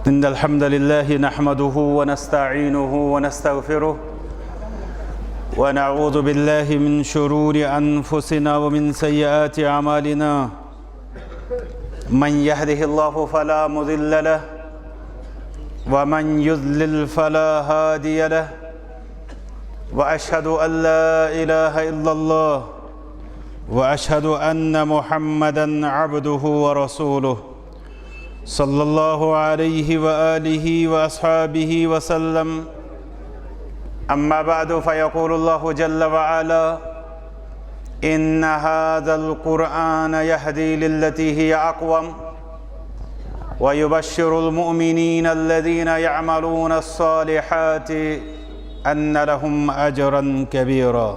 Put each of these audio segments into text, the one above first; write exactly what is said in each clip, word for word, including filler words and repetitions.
إن الحمد لله نحمده ونستعينه ونستغفره، ونعوذ بالله من شرور أنفسنا ومن سيئات أعمالنا. من يهده الله فلا مضل له، ومن يضلل فلا هادي له، وأشهد أن لا إله إلا الله، وأشهد أن محمدا عبده ورسوله، صلى الله عليه وآله وأصحابه وسلم. أما بعد، فيقول الله جل وعلا: إن هذا القرآن يهدي للتي هي أقوم، ويبشر المؤمنين الذين يعملون الصالحات أن لهم أجرا كبيرا.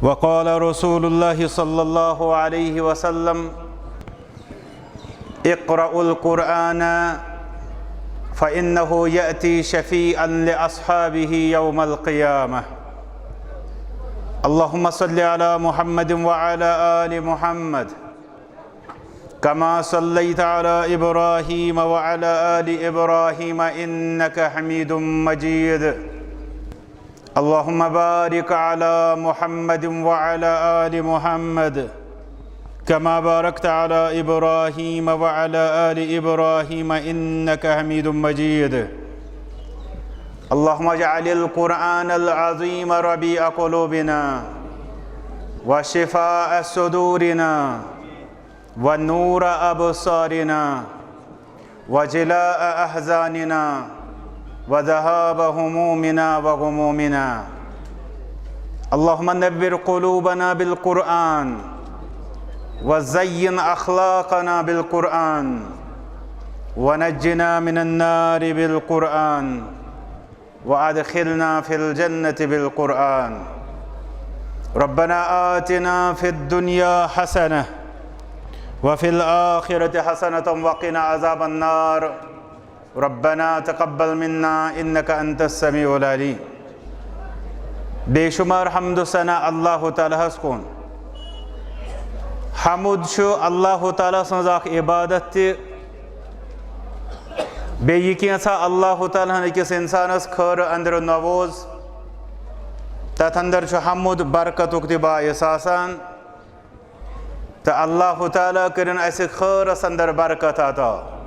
وقال رسول الله صلى الله عليه وسلم: اقرأوا القرآن فإنه يأتي شفيعا لأصحابه يوم القيامة. اللهم صل على محمد وعلى آل محمد كما صليت على إبراهيم وعلى آل إبراهيم إنك حميد مجيد. اللهم بارك على محمد وعلى آل محمد كما باركت على إبراهيم وعلى آل إبراهيم إنك حميد مجيد. اللهم اجعل القرآن العظيم ربيع قلوبنا وشفاء صدورنا ونور أبصارنا وجلاء أحزاننا وذهاب همومنا وغمومنا. اللهم نور قلوبنا بالقرآن وزين أخلاقنا بالقرآن ونجنا من النار بالقرآن وأدخلنا في الجنة بالقرآن. ربنا آتنا في الدنيا حسنة وفي الآخرة حسنة وقنا عذاب النار. ربنا تقبل منا إنك أنت السميع العليم. بے شمار حمد و ثنا اللہ تعالیٰ ہس کُن۔ حمد چھُ اللہ تعالیٰ سٕنٛز اکھ عبادت تہِ۔ بیٚیہِ یہِ کینٛژھا اللہ تعالیٰ ہن أکِس اِنسانس خٲرٕ أنٛدرٕ نووز، تتھ اندر چھُ حمد برکتُک تہِ باعث آسان۔ تہٕ اللہ تعالیٰ کٔرِن اسہِ خٲرس اندر برکت عطا۔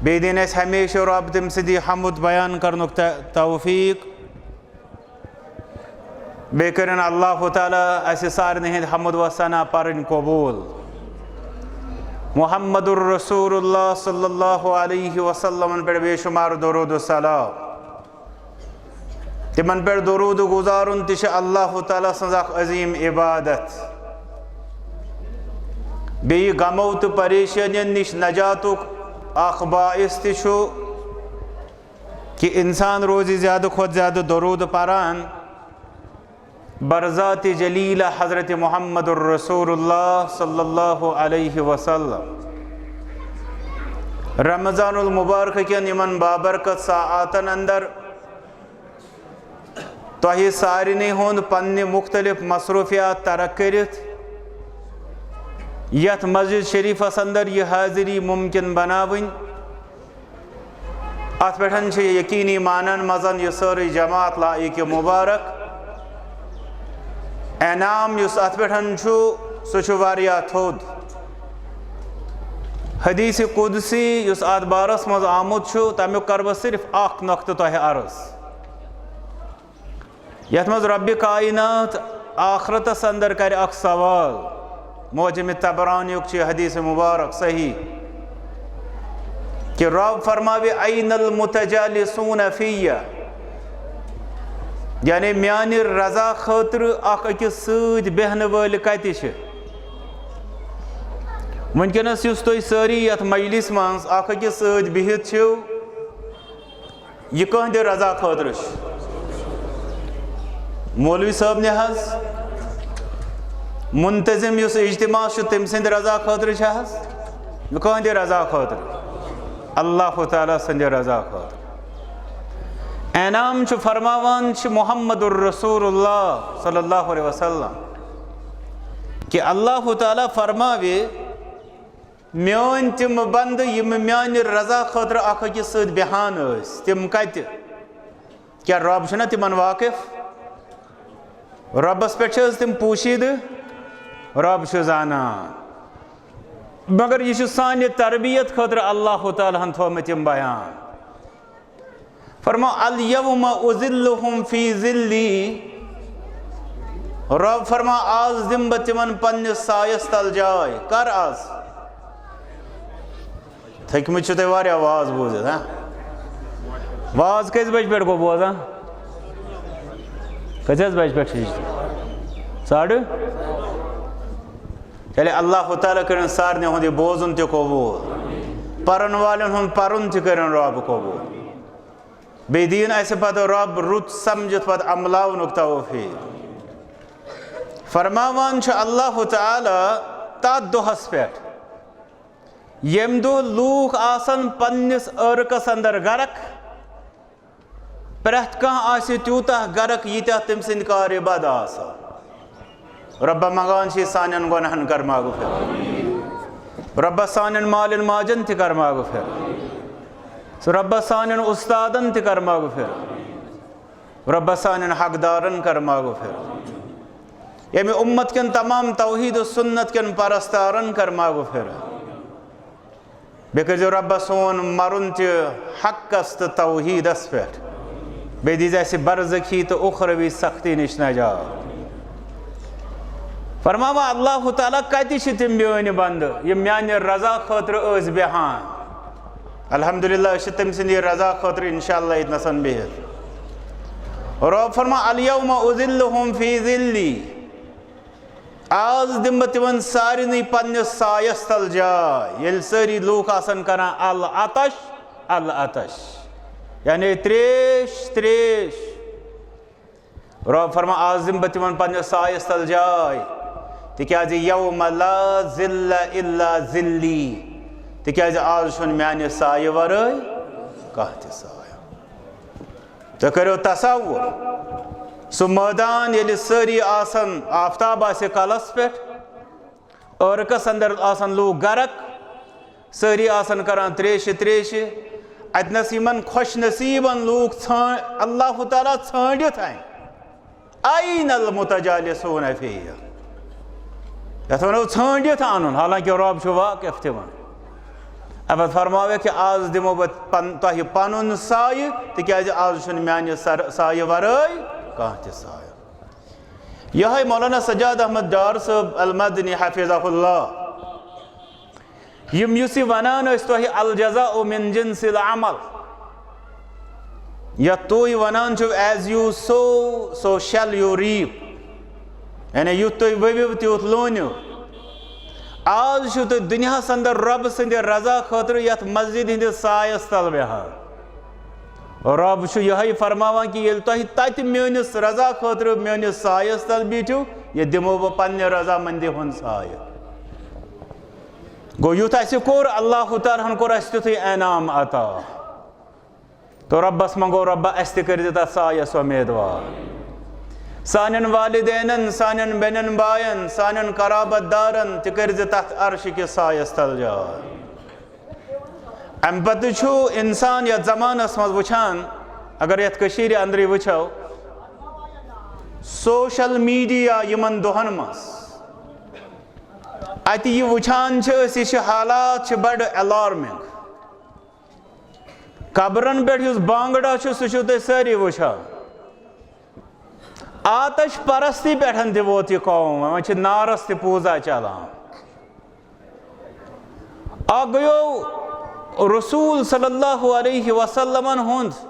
بیٚیہِ دِن اسہِ ہمیشہٕ رب تٔمۍ سٕنٛدِ حمد بیان کرنُک تہ-، توفیق۔ بیٚیہِ کٔرِن اللہ تعالیٰ اسہِ سارنٕے ہٕنٛدۍ حمد و ثنا پرٕنۍ قبول۔ محمد الرسول اللہ صلی اللہ علیہ وسلمن پٮ۪ٹھ بے شمار درود و سلام۔ تِمن پٮ۪ٹھ درود گزارُن تہِ چھِ اللہ تعالیٰ سٕنٛز اکھ عظیم عبادت۔ بیٚیہِ غمو تہٕ پریشٲنین نِش نجاتُک اکھ باعث تہِ چھُ کہِ انسان روزِ زیادٕ کھۄتہٕ زیادٕ درود پران بر ذات جلیلہ حضرت محمد الرسول اللہ صلی اللہ علیہ وسلم۔ رمضان المبارک کٮ۪ن یِمن بابرکت ساعاتن اندر تۄہہِ سارنٕے ہُنٛد پننہِ مُختٔلِف مصروٗفیات ترک کٔرِتھ یتھ مسجد شریفس اندر یہِ حاضری ممکن بناوٕنۍ، اتھ پٮ۪ٹھ چھِ یقینی معنن منٛز یہِ سٲرٕے جماعت لایق مبارک۔ انعام یُس اتھ پٮ۪ٹھ چھُ، سُہ چھُ واریاہ تھوٚد۔ حدیث قدسی یُس اتھ بارس منٛز آمُت چھُ، تمیُک کرٕ بہٕ صرف اکھ نۄقطہٕ تۄہہِ عرض۔ یتھ منٛز رب کائنات آخرتس اندر کرِ اکھ سوال، معجم طبرانیُک چھُ یہِ حدیث مبارک صحیح، کہ رب فرماوِ: "این المتجالسون فی"، یعنی میانہِ رضا خٲطرٕ اکھ أکِس سۭتۍ بیہنہٕ وٲلۍ کتہِ چھِ؟ وٕنکیٚنس یُس تُہۍ سٲری یتھ مجلس منٛز اکھ أکِس سۭتۍ بِہِتھ چھِو، یہِ کٕہٕنٛدِ رضا خٲطرٕ چھُ؟ مولوی صٲب نہِ حظ؟ منتظم یُس اجتماع چھُ، تٔمۍ سٕنٛدِ رضا خٲطرٕ چھُ حظ؟ یہِ کٕہٕنٛدِ رضا خٲطرٕ؟ اللہ تعالیٰ سٕنٛدِ رضا خٲطرٕ۔ انعام چھُ فرماوان چھِ محمد الرسول اللہ صلی اللہ علیہ وسلم کہ اللہ تعالیٰ فرماوِ، میٲنۍ تِم بندٕ یِم میانہِ رضا خٲطرٕ اکھ أکِس سۭتۍ بیہان ٲسۍ، تِم کتہِ؟ کیٛاہ رۄب چھُنہ تِمن واقف؟ رۄبس پٮ۪ٹھ چھِ حظ تِم پوشیدٕ؟ رۄب چھُ زانان۔ مگر یہِ چھُ سانہِ تربیت خٲطرٕ اللہ تعالیٰ ہن تھوٚومُت یِم بیان۔ فرماو، "الیوم اذلہم فی ذلی۔" رۄب فرماو، "آز دِمہٕ بہٕ تِمن پننِس سایس تل جاے۔" کر آز؟ تھٔکمٕتۍ چھِو تُہۍ واریاہ واز بوٗزِتھ، ہاں؟ واز کٔژِ بجہِ پٮ۪ٹھ گوٚو بوزان؟ کٔژِ حظ بجہِ پٮ۪ٹھ چھِ یہِ؟ ساڑٕ؟ تیٚلہِ اللہ تعالیٰ کٔرِن سارنٕے ہُنٛد یہِ بوزُن تہِ قبوٗل، پرن والٮ۪ن ہُنٛد پرُن تہِ کٔرِن رۄب قبوٗل۔ بیٚیہِ دِیِن اَسہِ پتہٕ رۄب رُت سمجھِتھ پتہٕ عملاونُک توفیٖق۔ فرماوان چھُ اللہ تعالیٰ تَتھ دۄہس پٮ۪ٹھ، ییٚمہِ دۄہ لوٗکھ آسن پننِس عٲرقس اندر غرق، پرٛٮ۪تھ کانٛہہ آسہِ تیوٗتاہ غرق، ییٖتیٛاہ تٔمۍ سٕنٛدۍ کارِ بد آسن۔ رۄبہ، منٛگان چھِ سانٮ۪ن گۄناہن کر مغفرت۔ رۄبہ، سانٮ۪ن مالٮ۪ن ماجن تہِ کر مغفرت۔ رۄبہ، سانٮ۪ن اُستادن تہِ کر مغفرت۔ رۄبہ، سانٮ۪ن حقدارن کر مغفرت۔ ییٚمہِ اُمت کٮ۪ن تمام توحید و سنت کٮ۪ن پرستارن کر مغفرت۔ بیٚیہِ کٔرۍزیو رۄبہ سون مرُن تہِ حقس تہٕ توحیدس پٮ۪ٹھ۔ بیٚیہِ دیٖزِ اَسہِ برزخی تہٕ اُخروی سختی نِش نجات۔ فرماوان اللہ تعالیٰ، کتہِ چھِ تِم میٲنۍ بندٕ یِم میانہِ رضا خٲطرٕ ٲسۍ بیہان؟ الحمدللہ، أسۍ چھِ تٔمۍ سٕنٛدِ رضا خٲطرٕ انشاءاللہ ییٚتہِ نسن بِہِتھ۔ رۄب فرماوان، "الیوم اذلہم فی ذلی۔" آز دِمہٕ بہٕ تِمن سارنٕے پننِس سایس تل جاے۔ ییٚلہِ سٲری لوٗکھ آسن کران العطش، العطش، یعنی تریش، تریش۔ رۄب فرما، آز دِمہٕ بہٕ تِمن پننِس سایس تل جاے، تِکیازِ یوم لا ظل الا ظلی، تِکیازِ آز چھُنہٕ میانہِ سایہِ ورٲے کانٛہہ تہِ سایہِ۔ تُہۍ کٔرِو تصور، سُہ مٲدان ییٚلہِ سٲری آسن، آفتاب آسہِ کلس پٮ۪ٹھ، عٲرقس اندر آسن لوٗکھ غرق، سٲری آسن کران تریشہِ تریشہِ، اتنس یِمن خۄش نصیٖبن لوٗکھ ژھان-، اللہ تعالیٰ ژھٲنڈِتھ انہِ۔ "این المتجالسون فیہ؟" یتھ ونو ژھٲنڈِتھ انُن، حالانکہ رۄب چھُ واقف تِمن۔ ابد فرماوے کہ آز دِمو بہٕ پن-، تۄہہِ پنُن سایہِ، تِکیازِ آز چھُنہٕ میانہِ سر-، سایہِ ورٲے کانٛہہ تہِ سایہِ۔ یہے مولانا سجاد احمد ڈار صٲب المدنی حفظہ اللہ، یِم یُس یہِ ونان ٲسۍ تۄہہِ، "الجزاء من جنس العمل"، یا تُہۍ ونان چھِو، "As you sow, so shall you reap"، یعنی یُتھ تُہۍ ؤوِو تیُتھ لونِو۔ آز چھِو تُہۍ دُنیاہس اندر رۄبہٕ سٕنٛدِ رضا خٲطرٕ یتھ مسجد ہٕنٛدِس سایس تل بیہان۔ رۄب چھُ یِہوٚے فرماوان کہِ ییٚلہِ تۄہہِ تَتہِ میٛٲنِس رضا خٲطرٕ میٛٲنِس سایَس تَل بیٖٹھِو، یہِ دِمو بہٕ پنٛنہِ رضامندی ہُنٛد سایہِ۔ گوٚو، یُتھ اَسہِ کوٚر، اللہ تعالیٰ ہَن کوٚر اَسہِ تیُتھُے انعام عطا۔ تہٕ رۄبَس منٛگو، رۄبہ، اَسہِ تہِ کٔرۍزِ تَتھ سایَس اُمیدوار۔ سانٮ۪ن والدینَن، سانٮ۪ن بیٚنٮ۪ن بایَن، سانٮ۪ن قرابت دارَن تہِ کٔرۍزِ تَتھ عرشہِ کِس سایَس تَل جاے۔ اَمہِ پَتہٕ چھُ اِنسان یَتھ زمانَس منٛز وٕچھان، اگر یَتھ کٔشیٖرِ اَنٛدرٕے وٕچھو، social media یِمَن دۄہَن منٛز اَتہِ یہِ وٕچھان چھِ أسۍ، یہِ چھِ حالات چھِ بَڑٕ alarming۔ قبرَن پٮ۪ٹھ یُس بانٛگڑا چھُ، سُہ چھِو تُہۍ سٲری وٕچھان۔ آتش پرستی پٮ۪ٹھ تہِ ووت یہِ قوم، وۄنۍ چھِ نارس تہِ پوٗزا چلان۔ اکھ گٔیو رسول صلی اللہ علیہ وسلمن ہُنٛد،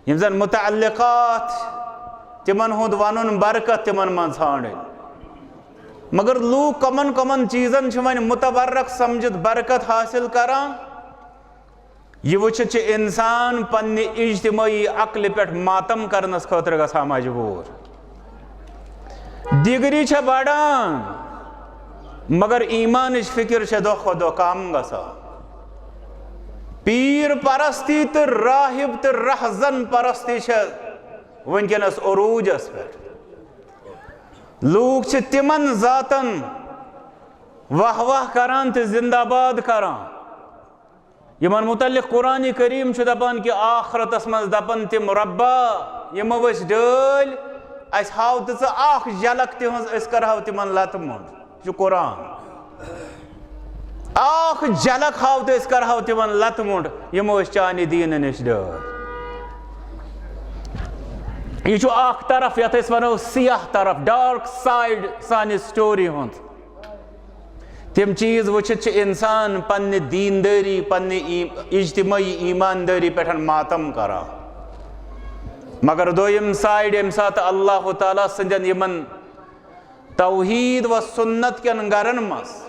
یِم زن متعلقات، تِمن ہُنٛد ونُن، برکت تِمن منٛز ژھانڈٕنۍ۔ مگر لوٗکھ کمن کمن چیٖزن چھِ وۄنۍ متبرک سمجھِتھ برکت حٲصِل کران؟ یہِ وٕچھِتھ چھِ اِنسان پننہِ اجتمٲعی عقلہِ پٮ۪ٹھ ماتم کرنس خٲطرٕ گژھان مجبوٗر۔ ڈگری چھےٚ بڑان، مگر ایمانٕچ فکر چھےٚ دۄہ کھۄتہٕ دۄہ کم گژھان۔ پیٖر پرستی تہٕ راہب تہٕ رہزن پرستی چھےٚ وٕنکیٚنس عروٗجس پٮ۪ٹھ۔ لوٗکھ چھِ تِمن ذاتن واہ واہ کران تہٕ زندہ باد کران۔ یِمن متعلق قرآن کریم چھُ دپان کہِ آخرتس منٛز دپن تِم، "رۄبا، یِمو أسۍ ڈٲلۍ، اَسہِ ہاو تہٕ ژٕ اکھ جھلک تِہنٛز، أسۍ کرہاو تِمن لتہٕ مۄنڈ۔" یہِ چھُ قرآن۔ اکھ جھلک ہاو تہٕ أسۍ کرہاو تِمن لتہٕ مۄنڈ، یِمو أسۍ چانہِ دیٖنہٕ نِش ڈٲلۍ۔ یہِ چھُ اکھ طرف، یتھ أسۍ ونو سیاہ طرف، ڈارک سائیڈ سانہِ سٹوری ہُنٛد۔ تِم چیٖز وٕچھِتھ چھِ اِنسان پننہِ دیٖندٲری، پننہِ ای-، اجتمٲعی ایٖماندٲری پٮ۪ٹھ ماتم کران۔ مگر دوٚیِم سایڈ، ییٚمہِ ساتہٕ اللہ تعالیٰ سٕنٛدٮ۪ن یِمن توحیٖد و سُنت کٮ۪ن گرن منٛز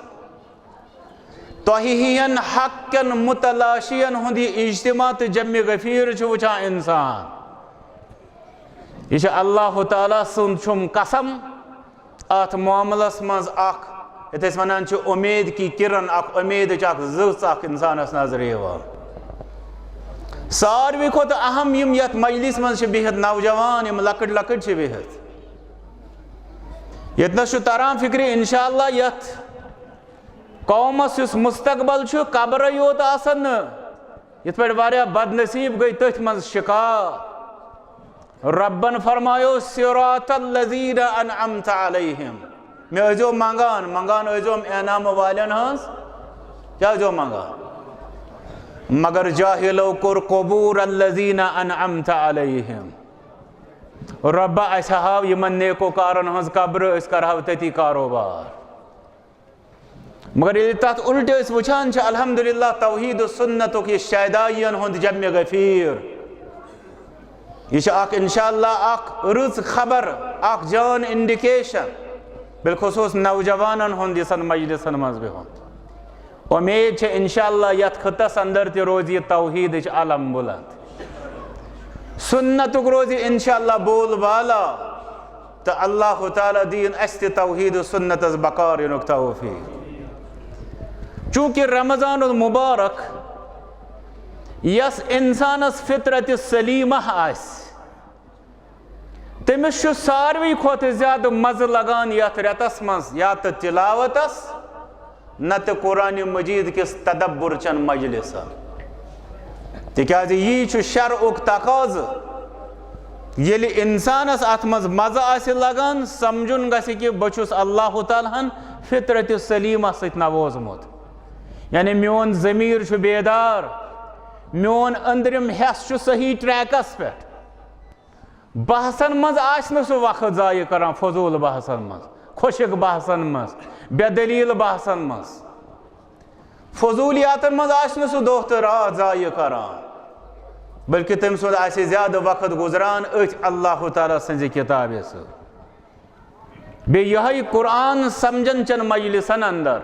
تۄہہِ ہِوٮ۪ن حق کٮ۪ن متلاشین ہُنٛد یہِ اجتماع تہٕ جمع غفیر چھُ وٕچھان اِنسان، یہِ چھُ اللہ تعالیٰ سُنٛد چھُم قسم۔ اتھ معاملس منٛز اکھ، یتھ أسۍ ونان چھِ، اُمید کی کرن، اکھ اُمیدٕچ اکھ زٕژ اکھ انسانس نظرِ یِوان۔ ساروی کھۄتہٕ اہم یِم یتھ مجلس منٛز چھِ بِہِتھ نوجوان، یِم لۄکٕٹۍ لۄکٕٹۍ چھِ بِہِتھ، ییٚتنس چھُ تران فکرِ، انشاءاللہ یتھ قومس یُس مستقبل چھُ، قبرے یوت آسن نہٕ، یِتھ پٲٹھۍ واریاہ بدنصیب گٔے تٔتھۍ منٛز شکار۔ رۄبن فرمایو، "صراط الذین انعمت علیہم"۔ مےٚ ٲسۍزیو منٛگان، منٛگان ٲسۍزیوم انعام والٮ۪ن ہٕنٛز۔ کیٛاہ ٲسۍزیو منٛگان؟ مگر جاہلو کوٚر قبور الذین انعمت علیہم۔ رۄبہ، اَسہِ ہاو یِمن نیکوکارن ہٕنٛز قبرٕ، أسۍ کرہاو تٔتی کاروبار۔ مگر ییٚلہِ تَتھ اُلٹہِ أسۍ وٕچھان چھِ، الحمدللہ، توحید و سنتُک یہِ شیدایین ہُنٛد جمع غفیر، یہِ چھِ اکھ، انشاءاللہ، اکھ رٕژ خبر، اکھ جان انڈیکیشن، بالخصوص نوجوانن ہُنٛد یِژھن مجلسن منٛز بِہُن۔ اُمید چھِ، انشاءاللہ، یتھ خطس اندر تہِ روزِ یہِ توحیدٕچ علم بلند۔ سنتُک روزِ انشاءاللہ بول بالا، تہٕ اللہ تعالیٰ دِیِن اَسہِ تہِ توحید و سنتس بکار یِنُک توفیق۔ چونکہ رمضان المبارک یس انسانس فطرت سلیمہ آسہِ، تٔمِس چھُ ساروی کھۄتہٕ زیادٕ مزٕ لگان یتھ رٮ۪تس منٛز یا تہٕ تلاوتس، نتہٕ قرآن مجید کِس تدبر چن مجلسن۔ تِکیازِ یی چھُ شرعُک تقاضہٕ۔ ییٚلہِ انسانس اتھ منٛز مزٕ آسہِ لگان، سمجھُن گژھِ کہِ بہٕ چھُس اللہ تعالیٰ ہن فطرت سلیمہ سۭتۍ نووزمُت، یعنی میون ضمیر چھُ بیدار، میون أنٛدرِم حٮ۪س چھُ صحیح ٹریکس پٮ۪ٹھ۔ بحثن منٛز آسہِ نہٕ سُہ وقت ضایع کران فضوٗل بحثن منٛز، خۄشک بحثن منٛز، بے دلیل بحثن منٛز، فضوٗلیاتن منٛز آسہِ نہٕ سُہ دۄہ تہٕ راتھ ضایع کران، بلکہِ تٔمۍ سُنٛد آسہِ زیادٕ وقت گُزران أتھۍ اللہ تعالیٰ سٕنٛزِ کِتابہِ سۭتۍ۔ بیٚیہِ یِہوٚے قرآن سمجھن چٮ۪ن مجلسن اندر۔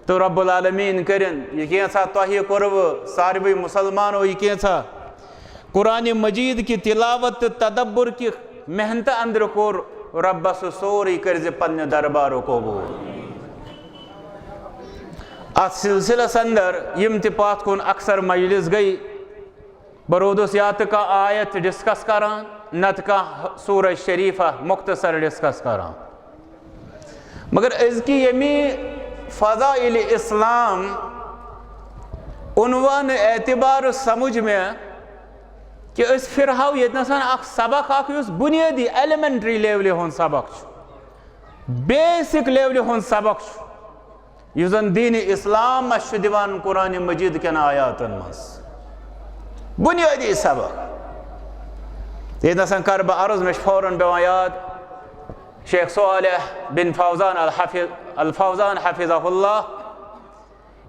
تہٕ رب العالمین کٔرِن یہِ کینٛژھا تۄہہِ کوٚروٕ، ساروٕے مسلمانو یہِ کینٛژھا قرآن مجید کہِ تلاوت تہٕ تدبر کہِ محنتہٕ اندرٕ کوٚر، ربس سُہ سورُے کٔرزِ پننہِ دربارُک قبول۔ اتھ سلسلس اندر یِم تہِ پتھ کُن اکثر مجلس گٔے، بہٕ روٗدُس یا تہٕ کانٛہہ آیت ڈسکس کران، نتہٕ کانٛہہ سورہ شریفہ مختصر ڈسکس کران۔ مگر أزکہِ ییٚمہِ فضائل اسلام عنوان اعتبار سمجھ مےٚ کہِ أسۍ پھرہاو ییٚتنس اکھ سبق اکھ، یُس بنیٲدی ایلیمنٹری لیولہِ ہُنٛد سبق چھُ، بیسک لیولہِ ہُنٛد سبق چھُ، یُس زن دین اسلام اسہِ چھُ دِوان قرآن مجید کٮ۪ن آیاتن منٛز۔ بنیٲدی سبق۔ ییٚتہِ نسن کرٕ بہٕ عرض، مےٚ چھُ فوراً پٮ۪وان یاد شیخ صالح بن فوزان الحفظ، الفوزان حفظہ اللہ۔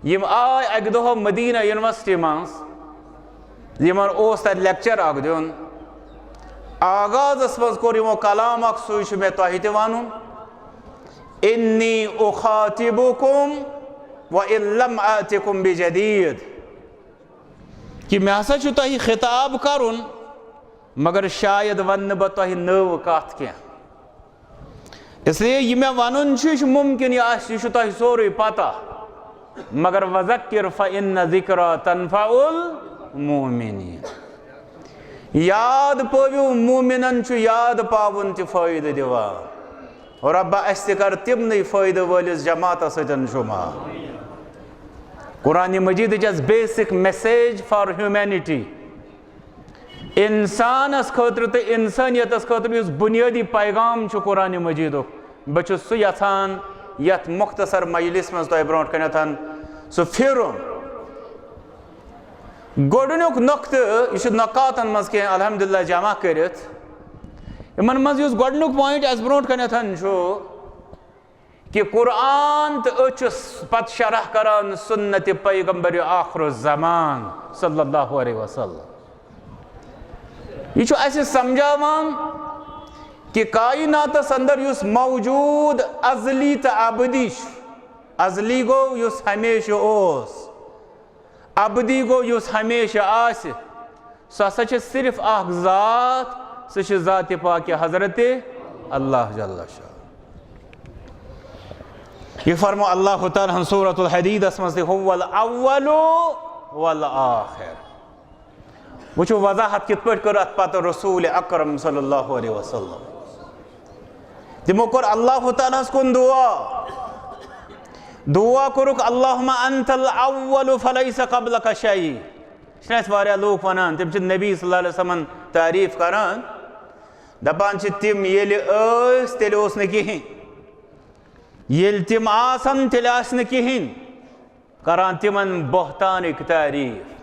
یِم آے اکہِ دۄہ مدینہ یونیورسٹی منٛز، یِمن اوس تتہِ لیکچر اکھ دیُن۔ آغازس منٛز کوٚر یِمو کلام اکھ، سُے چھُ مےٚ تۄہہِ تہِ ونُن۔ انی اخاطبکم وان لم آتکم بجدید، کہِ مےٚ ہسا چھُ تۄہہِ خطاب کرُن، مگر شاید ونہٕ نہٕ بہٕ تۄہہِ نٔو کتھ کینٛہہ۔ اس لیے یہِ مےٚ ونُن چھُ، یہِ چھُ ممکن، یہِ آسہِ، یہِ چھُ تۄہہِ سورُے پتہ، مگر وذکر فان ذکری تنفع المؤمنین۔ یاد پٲوِو، مومنن چھُ یاد پاوُن تہِ فٲیدٕ دِوان۔ رۄبہ، اسہِ تہِ کر تِمنٕے فٲیدٕ وٲلِس جماعتس سۭتۍ شُمار۔ قرآن مجیدٕچ ٲس basic message for humanity۔ انسانس خٲطرٕ تہٕ انسٲنیتس خٲطرٕ یُس بنیٲدی پیغام چھُ قرآن مجیدُک، بہٕ چھُس سُہ یژھان یتھ مختصر مجلس منٛز تۄہہِ برونٛٹھ کنٮ۪تھ سُہ پھِرُن۔ گۄڈٕنیُک نۄقطہٕ، یہِ چھُ نقاطن منٛز کینٛہہ الحمدللہ جمع کٔرِتھ۔ یِمن منٛز یُس گۄڈٕنیُک point اَسہِ برونٛٹھ کنٮ۪تھ چھُ، کہ قرآن تہٕ أسۍ چھِ پتہٕ شرح کران سنت پیغمبر آخر الزمان صلی اللہ علیہ وسلم۔ یہِ چھُ اَسہِ سمجھاوان کہ کائناتس اندر یُس موجود ازلی تہٕ ابدی چھُ، ازلی گوٚو یُس ہمیشہ اوس، ابدی گوٚو یُس ہمیشہ آسہِ، سُہ ہسا چھِ صرف اکھ ذات، سُہ چھِ ذات پاک حضرت اللہ جل شانہ۔ یہ فرمو اللہ تعالیٰ ہن سورۃ الحدیدس منٛز تہِ، "هو الاول والآخر۔" وٕچھو وضاحت کِتھ پٲٹھۍ کٔر اتھ پتہٕ رسول اکرم صلی اللہ علیہ وسلم۔ تِمو کوٚر اللہ تعالیٰ ہس کُن دعا، دعا کوٚرُکھ، "اللہم انت الاول فلیس قبلک شیء۔" چھِنہٕ اَسہِ واریاہ لوٗکھ وَنان، تِم چھِ نبی صلی اللہ علیہ وسلمن تعریٖف کران، دَپان چھِ تِم، "ییٚلہِ ٲسۍ، تیٚلہِ اوس نہٕ کِہیٖنۍ، ییٚلہِ تِم آسَن، تیٚلہِ آسہِ نہٕ کِہیٖنۍ"، کران تِمن بہتانٕکۍ تعریٖف۔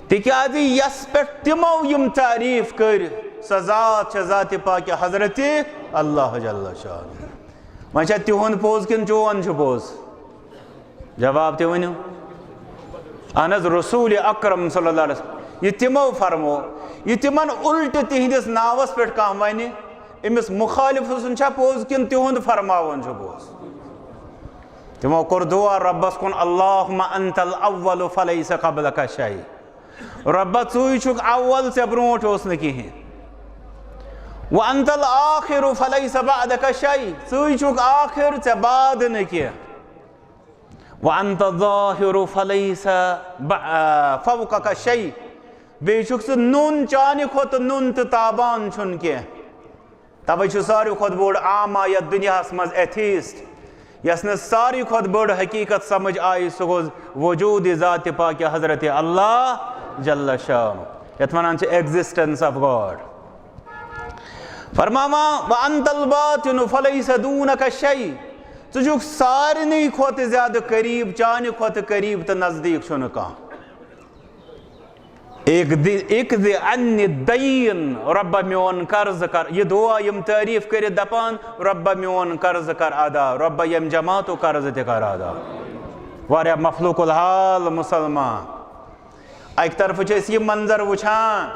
تِکیٛازِ یَس پٮ۪ٹھ تِمو یِم تعریٖف کٔرۍ، سۄ ذات چھےٚ ذاتِ پاکہِ حضرتِ اللہ جل شانہ۔ وۄنۍ چھا تِہُنٛد پوٚز کِنہٕ چون چھُ پوٚز؟ جواب تہِ ؤنِو۔ اہن حظ، رسول اکرم صلی اللہ علیہ وسلم، یہِ تِمو فرمو، یہِ تِمن الٹہٕ تِہنٛدِس ناوس پٮ۪ٹھ کانٛہہ ونہِ، أمِس مخالف سُنٛد چھا پوٚز کِنہٕ تِہُنٛد فرماوُن چھُ پوٚز؟ تِمو کوٚر دعا رۄبس کُن، "اللہم انت الاول فلیس قبلک شیء۔" رۄبا، ژٕے چھُکھ اول، ژےٚ برونٛٹھ اوس نہٕ کِہیٖنۍ۔ "وانت الآخر فلیس بعدک شیء"، ژٕے چھُکھ آخر، ژےٚ بعد نہٕ کینٛہہ۔ "وانت الظاہر فلیس ب-، آ، فوقک شیء"، بیٚیہِ چھُکھ ژٕ نوٚن، چانہِ کھۄتہٕ نوٚن تہٕ تابان چھُنہٕ کینٛہہ۔ توے چھُ ساروی کھۄتہٕ بوٚڑ اعمیٰ یتھ دُنیاہس منٛز ایتھیسٹ، یس نہٕ ساروی کھۄتہٕ بٔڑ حقیقت سمجھ آیہِ، سُہ گوٚو وجود ذات پاک حضرت اللہ جل شانہ، یتھ ونان چھِ ایگزسٹنس آف گاڈ۔ فرماوان، "وانت الباطن فلیس دونک شیء"، ژٕ چھُکھ سارنٕے کھۄتہٕ زیادٕ قریب، چانہِ کھۄتہٕ قریب تہٕ نزدیٖک چھُنہٕ کانٛہہ۔ "اقض، اقض عنی الدین"، رۄبہ میون قرض کر۔ یہِ دعا یِم تعریٖف کٔرِتھ دپان، "رۄبہ میون قرض کر ادا"، رۄبہ ییٚمہِ جماعتُک قرض تہِ کر ادا۔ واریاہ مخلوق الحال مسلمان۔ اکہِ طرفہٕ چھِ أسۍ یہِ منظر وٕچھان،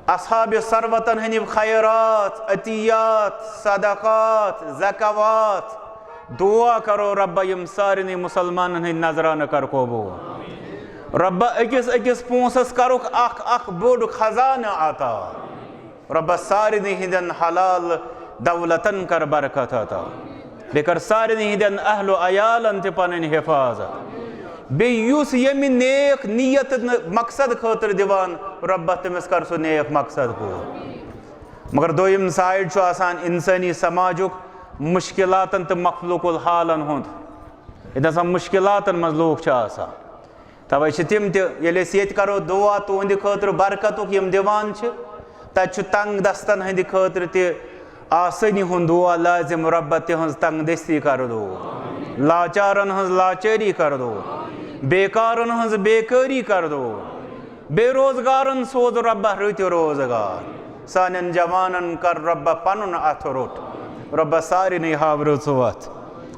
اصحاب ثروتن ہٕنٛدۍ خیرات، عطیات، صدقات، زکوات، دعا کرو رۄبہ یِم سارنٕے مسلمانن ہٕنٛدۍ نذرانہٕ کر قبول۔ رۄبہ أکِس أکِس پونٛسس کرُکھ اکھ اکھ بوٚڑ خزانہٕ عطا۔ رۄبہ سارنٕے ہٕنٛدٮ۪ن حلال دولتن کر برکت عطا۔ بیٚیہِ کر سارنٕے ہٕنٛدٮ۪ن اہل و عیالن تہِ پنٕنۍ حفاظت۔ بیٚیہِ یُس ییٚمہِ نیک نیت تہٕ مقصد خٲطرٕ دِوان، رۄبہ تٔمِس کر سُہ نیک مقصد پوٗرٕ۔ مگر دوٚیِم سایڈ چھُ آسان اِنسٲنی سماجُک مُشکِلاتَن تہٕ مخلوق الحالَن ہُنٛد۔ ییٚتہِ آسان مُشکِلاتَن منٛز لوٗکھ چھِ آسان۔ تَوَے چھِ تِم تہِ، ییٚلہِ أسۍ ییٚتہِ کَرو دُعا تُہٕنٛدِ خٲطرٕ برکتُک یِم دِوان چھِ، تَتہِ چھُ تنٛگ دَستَن ہٕنٛدِ خٲطرٕ تہِ آسٲنی ہُنٛد دُعا لازِم، رۄبہ تِہٕنٛز تنٛگ دٔستی کَر دوٗر، لاچارَن ہٕنٛز لاچٲری کَر دوٗر، بیکارَن ہٕنٛز بیکٲری کَر دوٗر۔ بے روزگارن سوز رۄبہ رٕتۍ روزگار۔ سانٮ۪ن جوانن کر رۄبہ پنُن اتھٕ روٚٹ۔ رۄبہ سارنٕے ہاو رٕژ وتھ۔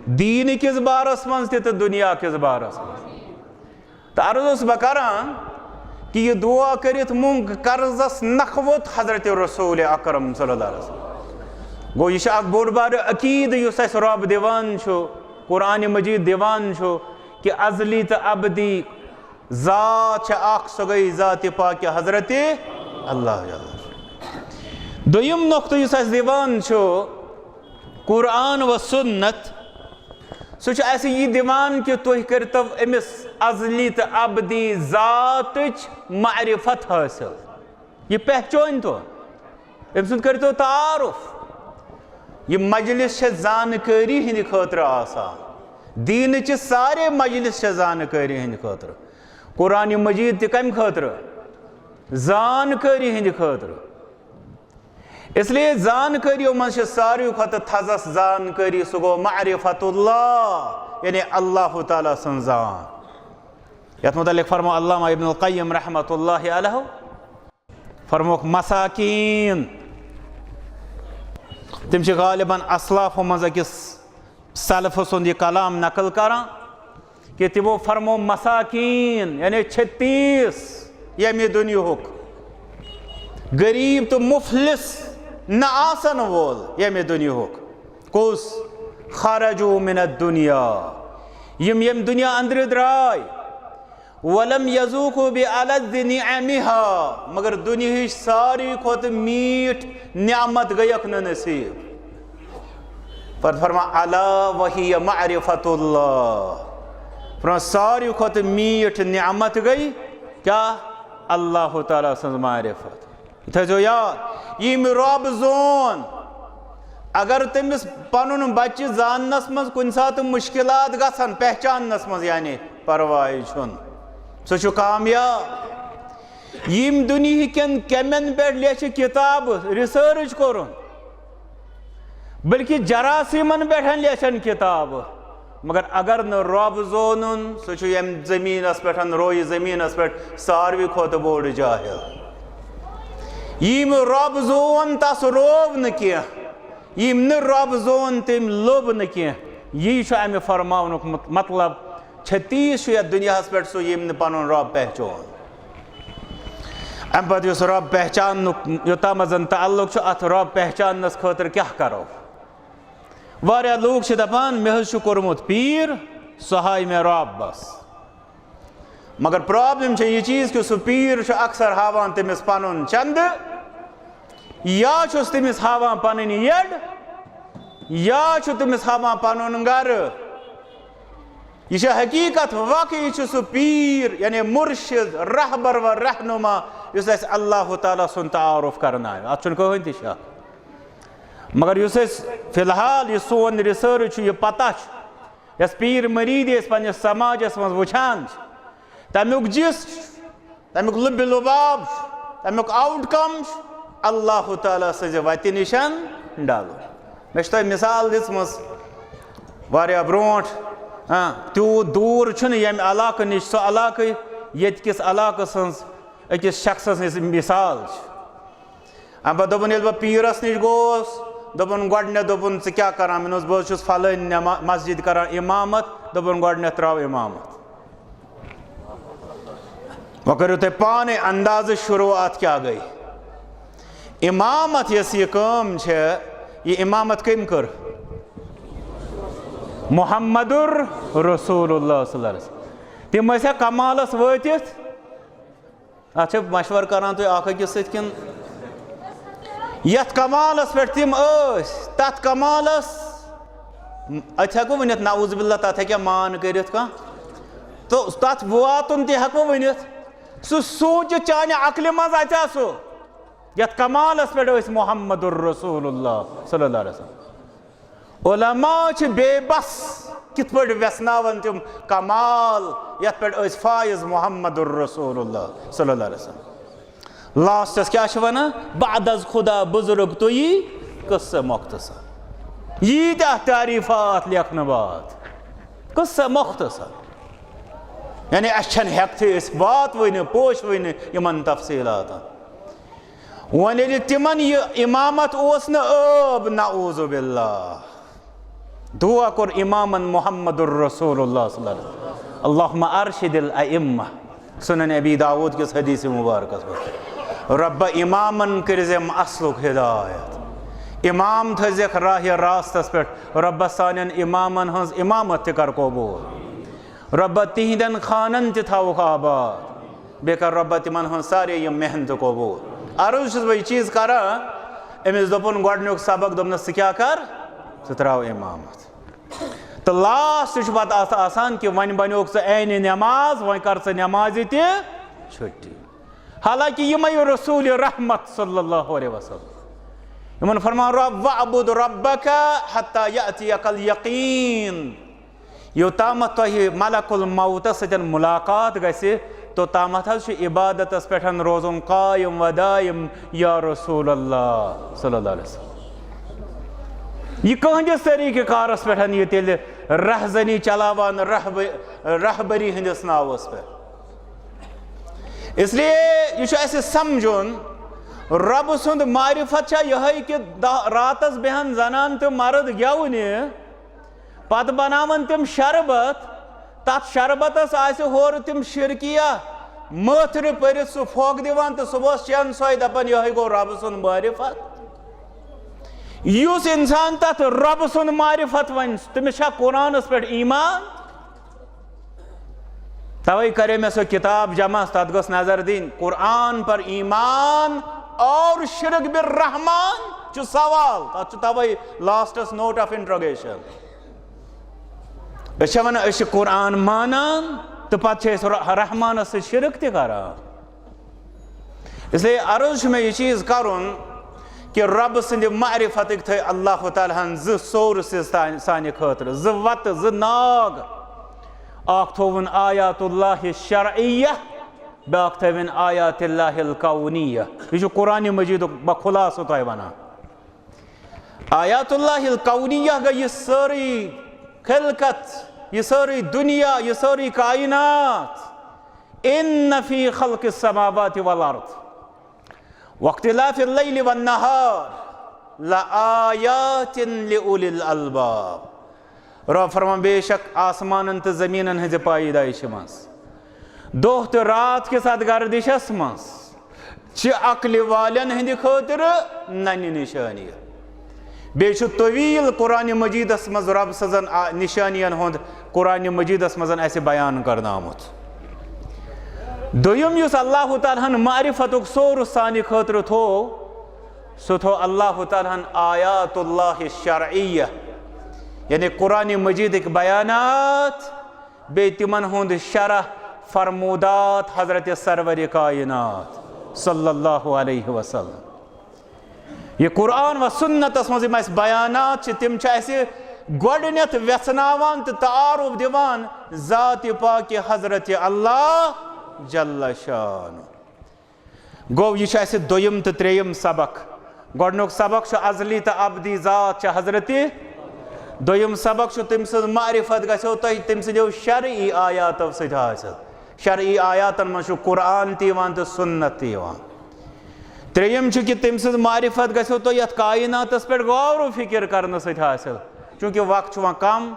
دیٖن کِس بارس منٛز تہِ تہٕ دُنیا کِس بارس منٛز۔ تہٕ عرض اوسُس بہٕ کران کہِ یہِ دُعا کٔرِتھ مۄنگ قرضس نکھوت حضرت رسول اکرم صلی اللہ علیہ وسلم۔ گوٚو، یہِ چھُ اکھ بوٚڑ بارٕ عقیدٕ یُس اَسہِ رۄب دِوان چھُ، قرآن مجید دِوان چھُ کہِ ازلی تہٕ ابدی ذات چھےٚ اکھ، سۄ گٔے ذاتِ پاکہِ حضرتِ اللہ جل۔ دوٚیِم نۄقطہٕ یُس اَسہِ دِوان چھُ قرآن و سُنت، سُہ چھُ اَسہِ یہِ دِوان کہِ تُہۍ کٔرۍتو أمِس ازلی تہٕ ابدی ذاتٕچ معرفت حٲصِل۔ یہِ پہچٲنۍ تو، أمۍ سُنٛد کٔرۍ تو تعارُف۔ یہِ مجلس چھےٚ زانکٲری ہٕنٛدِ خٲطرٕ آسان۔ دیٖنٕچہِ سارے مجلس چھےٚ زانکٲری ہٕنٛدِ خٲطرٕ۔ قرآن مجید تہِ کمہِ خٲطرٕ؟ زانکٲری ہٕنٛدِ خٲطرٕ۔ اس لیے زانکٲریو منٛز چھِ ساروی کھۄتہٕ تھزس زانکٲری، سُہ گوٚو معرفت اللہ، یعنی اللہ تعالیٰ سٕنٛز زان۔ یتھ متعلق فرمو علامہ ابن القیم رحمۃ اللہ علیہ، فرموکھ مساکین۔ تِم چھِ غالباً اسلافو منٛز أکِس سلفہٕ سُنٛد یہِ کلام نقل کران کہ تِمو فرمو مساکین، یعنی چھِ تیٖس ییٚمہِ دُنیاہُک غریٖب تہٕ مُفلِس نہٕ آسن وول ییٚمہِ دُنیاہُک۔ کُس؟ خرجوا من الدنیا، یِم ییٚمہِ دُنیا أنٛدرٕ درٛاے۔ ولم یذوقوا بألذ نعمها، مگر دُنیاہٕچ ساروی کھۄتہٕ میٖٹھ نعمت گٔیکھ نہٕ نصیٖب۔ پتہٕ فرما الا وہی معرفت اللہ۔ فرما ساروی کھۄتہٕ میٖٹھ نعمت گٔے کیٛاہ؟ اللہ تعالیٰ سٕنٛز معرفت۔ یہِ تھٲیزیو یاد، ییٚمۍ رۄب زون، اگر تٔمِس پنُن بچہِ زاننس منٛز کُنہِ ساتہٕ مُشکلات گژھن، پہچاننس منٛز، یعنی پرواے چھُنہٕ، سُہ چھُ کامیاب۔ یِم دُنیہکٮ۪ن کٮ۪مٮ۪ن پٮ۪ٹھ لیچھِ کِتابہٕ، research کوٚرُن، بلکہِ جراثیمن پٮ۪ٹھ لیچھن کِتابہٕ، مگر اگر نہٕ رۄب زونُن، سُہ چھُ ییٚمہِ زٔمیٖنس پٮ۪ٹھ، رویہِ زٔمیٖنس پٮ۪ٹھ ساروی کھۄتہٕ بوٚڑ جاہل۔ ییٚمۍ رۄب زون، تس روو نہٕ کینٛہہ، ییٚمۍ نہٕ رۄب زون، تٔمۍ لوٚب نہٕ کینٛہہ۔ یی چھُ امہِ فرماونُک مط-، مطلب۔ چھِ تیٖژ چھُ یتھ دُنیاہس پٮ۪ٹھ سُہ، ییٚمۍ نہٕ پنُن رۄب پہچون۔ امہِ پتہٕ یُس رۄب پہچاننُک یوٚتامتھ زن تعلق چھُ، اتھ رۄب پہچاننس خٲطرٕ کیٛاہ کرو؟ واریاہ لوٗکھ چھِ دپان، مےٚ حظ چھُ کوٚرمُت پیٖر، سُہ ہاوِ مےٚ رۄب بس۔ مگر problem چھےٚ یہِ چیٖز کہِ سُہ پیٖر چھُ اکثر ہاوان تٔمِس پنُن چندٕ، یا چھُس تٔمِس ہاوان پنٕنۍ یٔڈ، یا چھُ تٔمِس ہاوان پنُن گرٕ۔ یہِ چھِ حقیٖقت، واقعی چھُ سُہ پیٖر، یعنی مُرشِد، رہبر و رہنما، یُس اَسہِ اللہ تعالیٰ سُنٛد تعارُف کرنایہِ۔ اَتھ چھُنہٕ کٕہٕنۍ تہِ شک۔ مگر یُس اَسہِ فی الحال یہِ سون research چھُ، یہِ پتہ چھُ، یۄس پیٖر مریٖدی أسۍ پنٛنِس سماجس منٛز وٕچھان چھِ، تَمیُک جِس چھُ، تَمیُک لُبہِ لُباب چھُ، تَمیُک outcome چھُ اللہ تعالیٰ سٕنٛزِ وَتہِ نِشَن ڈَلُن۔ مےٚ چھِ تۄہہِ مِثال دِژمٕژ واریاہ برونٛٹھ، ہاں، تیوٗت دوٗر چھُنہٕ ییٚمہِ علاقہٕ نِش سُہ علاقہٕ، ییٚتہِ کِس علاقَس ہٕنٛز أکِس شخصَس ہٕنٛز مِثال چھِ۔ اَمہِ پَتہٕ دوٚپُن، ییٚلہِ بہٕ پیٖرَس نِش گوس، دوٚپُن، گۄڈٕنٮ۪تھ دوٚپُن، "ژٕ کیٛاہ کَران؟" مےٚ ووٚنُس، "بہٕ حظ چھُس فَلٲنۍ نٮ۪ما-، مسجد کَران اِمامت۔" دوٚپُن، "گۄڈٕنٮ۪تھ ترٛاو اِمامت۔" وۄنۍ کٔرِو تُہۍ پانَے اندازٕ، شروٗعات کیٛاہ گٔے۔ اِمامت یۄس یہِ کٲم چھےٚ، یہِ اِمامت کٔمۍ کٔر؟ محمد رسول اللہ صلی اللہ علیہ وسلم۔ تِم ٲسیا کمالس وٲتِتھ؟ اتھ چھِ مشورٕ کران تُہۍ اکھ أکِس سۭتۍ کِنہٕ؟ یتھ کمالس پٮ۪ٹھ تِم ٲسۍ، تتھ کمالس، اتہِ ہٮ۪کو ؤنِتھ نعوذ باللہ، تتھ ہیٚکیٛاہ مان کٔرِتھ کانٛہہ؟ تہٕ تتھ واتُن تہِ ہٮ۪کو ؤنِتھ۔ سُہ سوٗنٛچِتھ چانہِ عقلہِ منٛز اژیٛا سُہ؟ یتھ کمالس پٮ۪ٹھ ٲسۍ محمد رسول اللہ صلی اللہ علیہ وسلم۔ علماء چھِ بے بس، کِتھ پٲٹھۍ ویژھناون تِم کمال یتھ پٮ۪ٹھ ٲسۍ فائز محمد رسول اللہ صلی اللہ علیہ وسلم۔ لاسٹس کیٛاہ چھِ ونان؟ "بعد از خدا بزرگ تویی قصہ مختصر۔" ییٖتیٛاہ تعریٖفات لیکھنہٕ بعد قصہ مختصر، یعنی اَسہِ چھَنہٕ ہٮ۪کتھٕے أسۍ واتوٕنہِ، پوشوٕنہِ یِمن تفصیٖلاتن۔ وۄنۍ ییٚلہِ تِمن یہِ اِمامت اوس نہٕ عٲب، نعوذ باللہ، دُعا کوٚر اِمامن محمد رسول اللہ صلی اللہ علیہ وسلم، اللہم ارشد الائمہ، سنن ابی داؤد کِس حدیث مبارکس منٛز، رۄبہ اِمامن کٔرزٮ۪م اصلُک ہدایت، اِمام تھٲیزٮ۪کھ راہِ راستس پٮ۪ٹھ، رۄبہ سانٮ۪ن اِمامن ہٕنٛز اِمامت تہِ کر قبوٗل۔ رۄبہ تِہنٛدٮ۪ن خانن تہِ تھاوُکھ آباد۔ بیٚیہِ کر رۄبہ تِمن ہٕنٛز سارے یِم محنتہٕ قبوٗل۔ عرض چھُس بہٕ یہِ چیٖز کران، أمِس دوٚپُن گۄڈٕنیُک سبق، دوٚپنس، "ژٕ کیٛاہ کر؟ ژٕ ترٛاو اِمامت۔" تہٕ لاسٹ چھُ پتہٕ اتھ آسان کہِ وۄنۍ بنیوکھ ژٕ عینِ نٮ۪ماز، وۄنۍ کر ژٕ نٮ۪مازِ تہِ چھُٹی۔ حالانکہ یِمے رسول رحمت صلی اللہ علیہ وسلم، یِمن فرمان رب، "وَاعْبُدْ رَبَّكَ حَتَّى يَأْتِيَكَ الْيَقِينُ۔" یوٚتامَتھ تۄہہِ ملک الموتس سۭتۍ ملاقات گژھِ، توٚتامَتھ حظ چھُ عبادتس پٮ۪ٹھ روزُن قائم و دائم، یا رسول اللہ صلی اللہ علیہ وسلم۔ یہِ کٕہٕنٛدِس طریٖقہٕ کارس پٮ۪ٹھ یہِ تیٚلہِ رہزنی چلاوان رہب-، رہبری ہٕنٛدِس ناوس پٮ۪ٹھ۔ اس لیے یہِ چھُ اَسہِ سمجھُن، رۄبہٕ سُنٛد معرفت چھا یِہوٚے کہِ دَہ، راتس بیٚہن زنان تہٕ مرد گٮ۪ونہِ، پتہٕ بناون تِم شربت، تتھ شربتس آسہِ ہورٕ تِم شرکیہ مٲتھرِ پٔرِتھ سُہ پھۄکھ دِوان تہٕ صُبحس چٮ۪ن سۄے، دپان، "یِہوٚے گوٚو رۄبہٕ سُنٛد معرفت۔" یُس انسان تتھ رۄبہٕ سُنٛد معرفت ونہِ، تٔمِس چھا قرآنس پٮ۪ٹھ ایمان؟ توے کرے مےٚ سۄ کتاب جمع، تتھ گٔژھ نظر دِنۍ، قرآن پر ایمان اور شرک بالرحمان چھُ سوال، تتھ چھُ توے لاسٹس note of interrogation۔ أسۍ چھِ ونان أسۍ چھِ قرآن مانان تہٕ پتہٕ چھِ أسۍ رح-، رحمانس سۭتۍ شرک تہِ کران۔ اس لیے عرض چھُ مےٚ یہِ چیٖز کرُن کہِ رۄبہٕ سٕنٛدِ معرفتٕکۍ تھٲے اللہ تعالیٰ ہن زٕ سورسز تانۍ سانہِ خٲطرٕ، زٕ وتہٕ، زٕ ناگ۔ اکھ تھووُن آیات اللہ شرعیہ، بیٛاکھ تھٲوِن آیات اللہ الکونیہ۔ یہِ چھُ قرآن مجیدُک بخلاصہٕ تۄہہِ ونان۔ آیات اللہ الکونیہ گٔے یہِ سٲرٕے خلقت، یہِ سٲرٕے دُنیا، یہِ سٲرٕے کائنات۔ ان فی خلق السماوات والارض واختلاف اللیل والنہار لآیات لأولی الالباب۔ رب فرمان، بے شک آسمانن تہٕ زمینن ہٕنٛزِ پٲدٲیشہِ منٛز، دۄہ تہٕ راتھ کِس اتھ گردشس منٛز چھِ عقلہِ والٮ۪ن ہٕنٛدِ خٲطرٕ ننہِ نشٲنی۔ بیٚیہِ چھُ طویل قرآن مجیدس منٛز رب سٕنٛزن آ-، نشٲنین ہُنٛد قرآن مجیدس منٛز اَسہِ بیان کرنہٕ آمُت۔ دوٚیُم یُس اللہ تعالیٰ ہن معرفتُک سورس سانہِ خٲطرٕ تھوو، سُہ تھوو اللہ تعالیٰ ہن آیات اللہ شرعیہ، یعنی قرآن مجیدٕکۍ بیانات، بیٚیہِ تِمن ہُنٛد شرح فرمودات حضرت سرور کائنات صلی اللہ علیہ وسلم۔ یہِ قرآن و سنتس منٛز یِم اَسہِ بیانات چھِ، تِم چھِ اَسہِ گۄڈٕنٮ۪تھ وٮ۪ژھناوان تہٕ تعارف دِوان ذاتِ پاکِ حضرت اللہ جل شانہ۔ گوٚو، یہِ چھُ اَسہِ دوٚیِم تہٕ ترٛیٚیِم سبق۔ گۄڈٕنیُک سبق چھُ ازلی تہٕ ابدی ذات چھِ حضرت۔ دوٚیِم سبق چھُ تٔمۍ سٕنٛز معرفت گژھیو تۄہہِ تٔمۍ سٕنٛدیو شرعی آیاتو سۭتۍ حٲصِل۔ شرعی آیاتن منٛز چھُ قرآن تہِ یِوان تہٕ سنت تہِ یِوان۔ ترٛیٚیِم چھُ کہِ تٔمۍ سٕنٛز معرفت گژھیو تۄہہِ یَتھ کائناتس پٮ۪ٹھ غور و فکر کرنہٕ سۭتۍ حٲصِل، چوٗنٛکہِ وقت چھُ وۄنۍ کم۔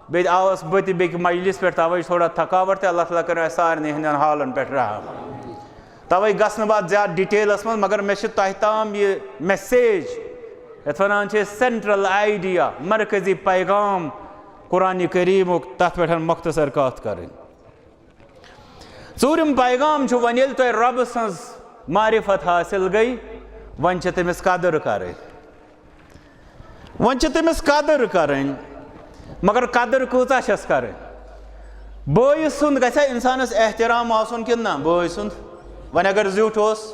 بیٚیہِ آوس بہٕ تہِ بیٚکہِ مجلس پٮ۪ٹھ، توے چھِ تھوڑا تھکاوٹ تہِ۔ اللہ تعالیٰ کٔرِنۍ اَسہِ سارنٕے ہٕنٛدٮ۪ن حالن پٮ۪ٹھ رحم۔ توے گژھٕ نہٕ بہٕ اَتھ زیادٕ ڈیٹیلس منٛز، مگر مےٚ چھِ تۄہہِ تام یہِ میسیج، یَتھ وَنان چھِ أسۍ سینٹرل آیڈیا، مرکزی پیغام قرآن کریٖمُک، تَتھ پٮ۪ٹھ مۄختصر کَتھ کَرٕنۍ۔ ژوٗرِم پیغام چھُ، وۄنۍ ییٚلہِ تۄہہِ رۄبہٕ سٕنٛز معرفت حٲصِل گٔے، وۄنۍ چھِ تٔمِس قدٕر کَرٕنۍ۔ وۄنۍ چھِ تٔمِس قدٕر کَرٕنۍ، مگر قدٕر کۭژاہ چھَس کَرٕنۍ؟ بٲیِس سُنٛد گژھِ اِنسانَس احترام آسُن کِنہٕ نہ؟ بٲے سُنٛد۔ وۄنۍ اگر زیُٹھ اوس،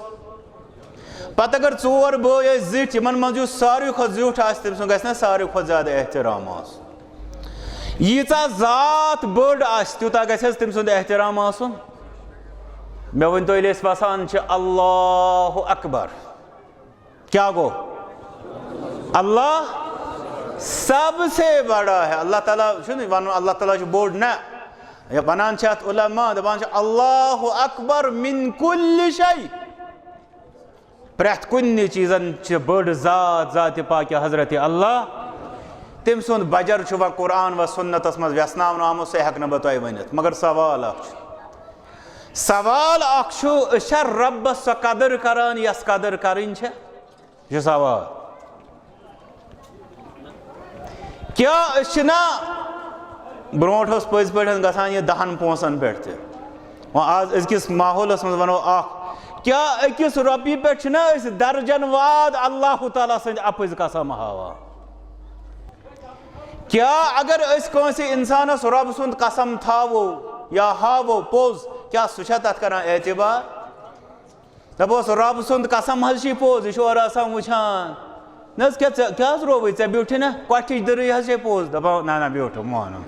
پتہٕ اگر ژور بٲے ٲسۍ زِٹھۍ، یِمن منٛز یُس ساروی کھۄتہٕ زیُٹھ آسہِ، تٔمۍ سُنٛد گژھِ نہ ساروی کھۄتہٕ زیادٕ احترام آسُن؟ ییٖژاہ ذات بٔڑ آسہِ، تیوٗتاہ گژھِ حظ تٔمۍ سُنٛد احترام آسُن؟ مےٚ ؤنۍ تو، ییٚلہِ أسۍ وَسان چھِ اللہ اکبر، کیا گو؟ اللہ سب سے بڑا ہے۔ اللہ تعالیٰ چھُنہٕ ونان اللہ تعالیٰ چھُ بوٚڑ، نہ۔ یا ونان چھِ اتھ علماء، دپان چھِ، "اللہ اکبر من کل شیء۔" پرٛٮ۪تھ کُنہِ چیٖزن چھِ بٔڑ ذات، ذاتِ پاکہِ حضرت اللہ۔ تٔمۍ سُنٛد بجر چھُ وۄنۍ قرآن و سنتس منٛز وٮ۪ژھناونہٕ آمُت، سُہ ہٮ۪کہٕ نہٕ بہٕ تۄہہِ ؤنِتھ۔ مگر سوال اکھ چھُ، سوال اکھ چھُ، أسۍ چھا رۄبس سۄ قدٕر کران، یۄس قدٕر کرٕنۍ چھےٚ؟ یہِ چھُ سوال۔ کیٛاہ أسۍ چھِنا برونٛٹھ اوس پٔزۍ پٲٹھۍ گژھان یہِ دَہَن پونٛسَن پٮ۪ٹھ تہِ؟ وۄنۍ آز أزکِس ماحولَس منٛز وَنو اَکھ، کیٛاہ أکِس رۄپیہِ پٮ۪ٹھ چھِنا أسۍ درجن واد اللہ تعالیٰ سٕنٛدۍ اَپٕزۍ قسم ہاوان؟ کیٛاہ اگر أسۍ کٲنٛسہِ اِنسانَس رۄب سُنٛد قسم تھاوو یا ہاوو پوٚز، کیٛاہ سُہ چھا تَتھ کَران اعتبار؟ دَپوس، "رۄب سُنٛد قسم حظ چھُ یہِ پوٚز، یہِ چھُ اورٕ آسان وٕچھان۔" نہ حظ، کیٛاہ ژےٚ، کیٛاہ حظ رووُے ژےٚ؟ بیوٗٹھٕے نہ، کۄٹھِچ دٕرٕے حظ چھے پوٚز۔ دَپان، نہ، نہ، بیوٗٹھ، مونُم۔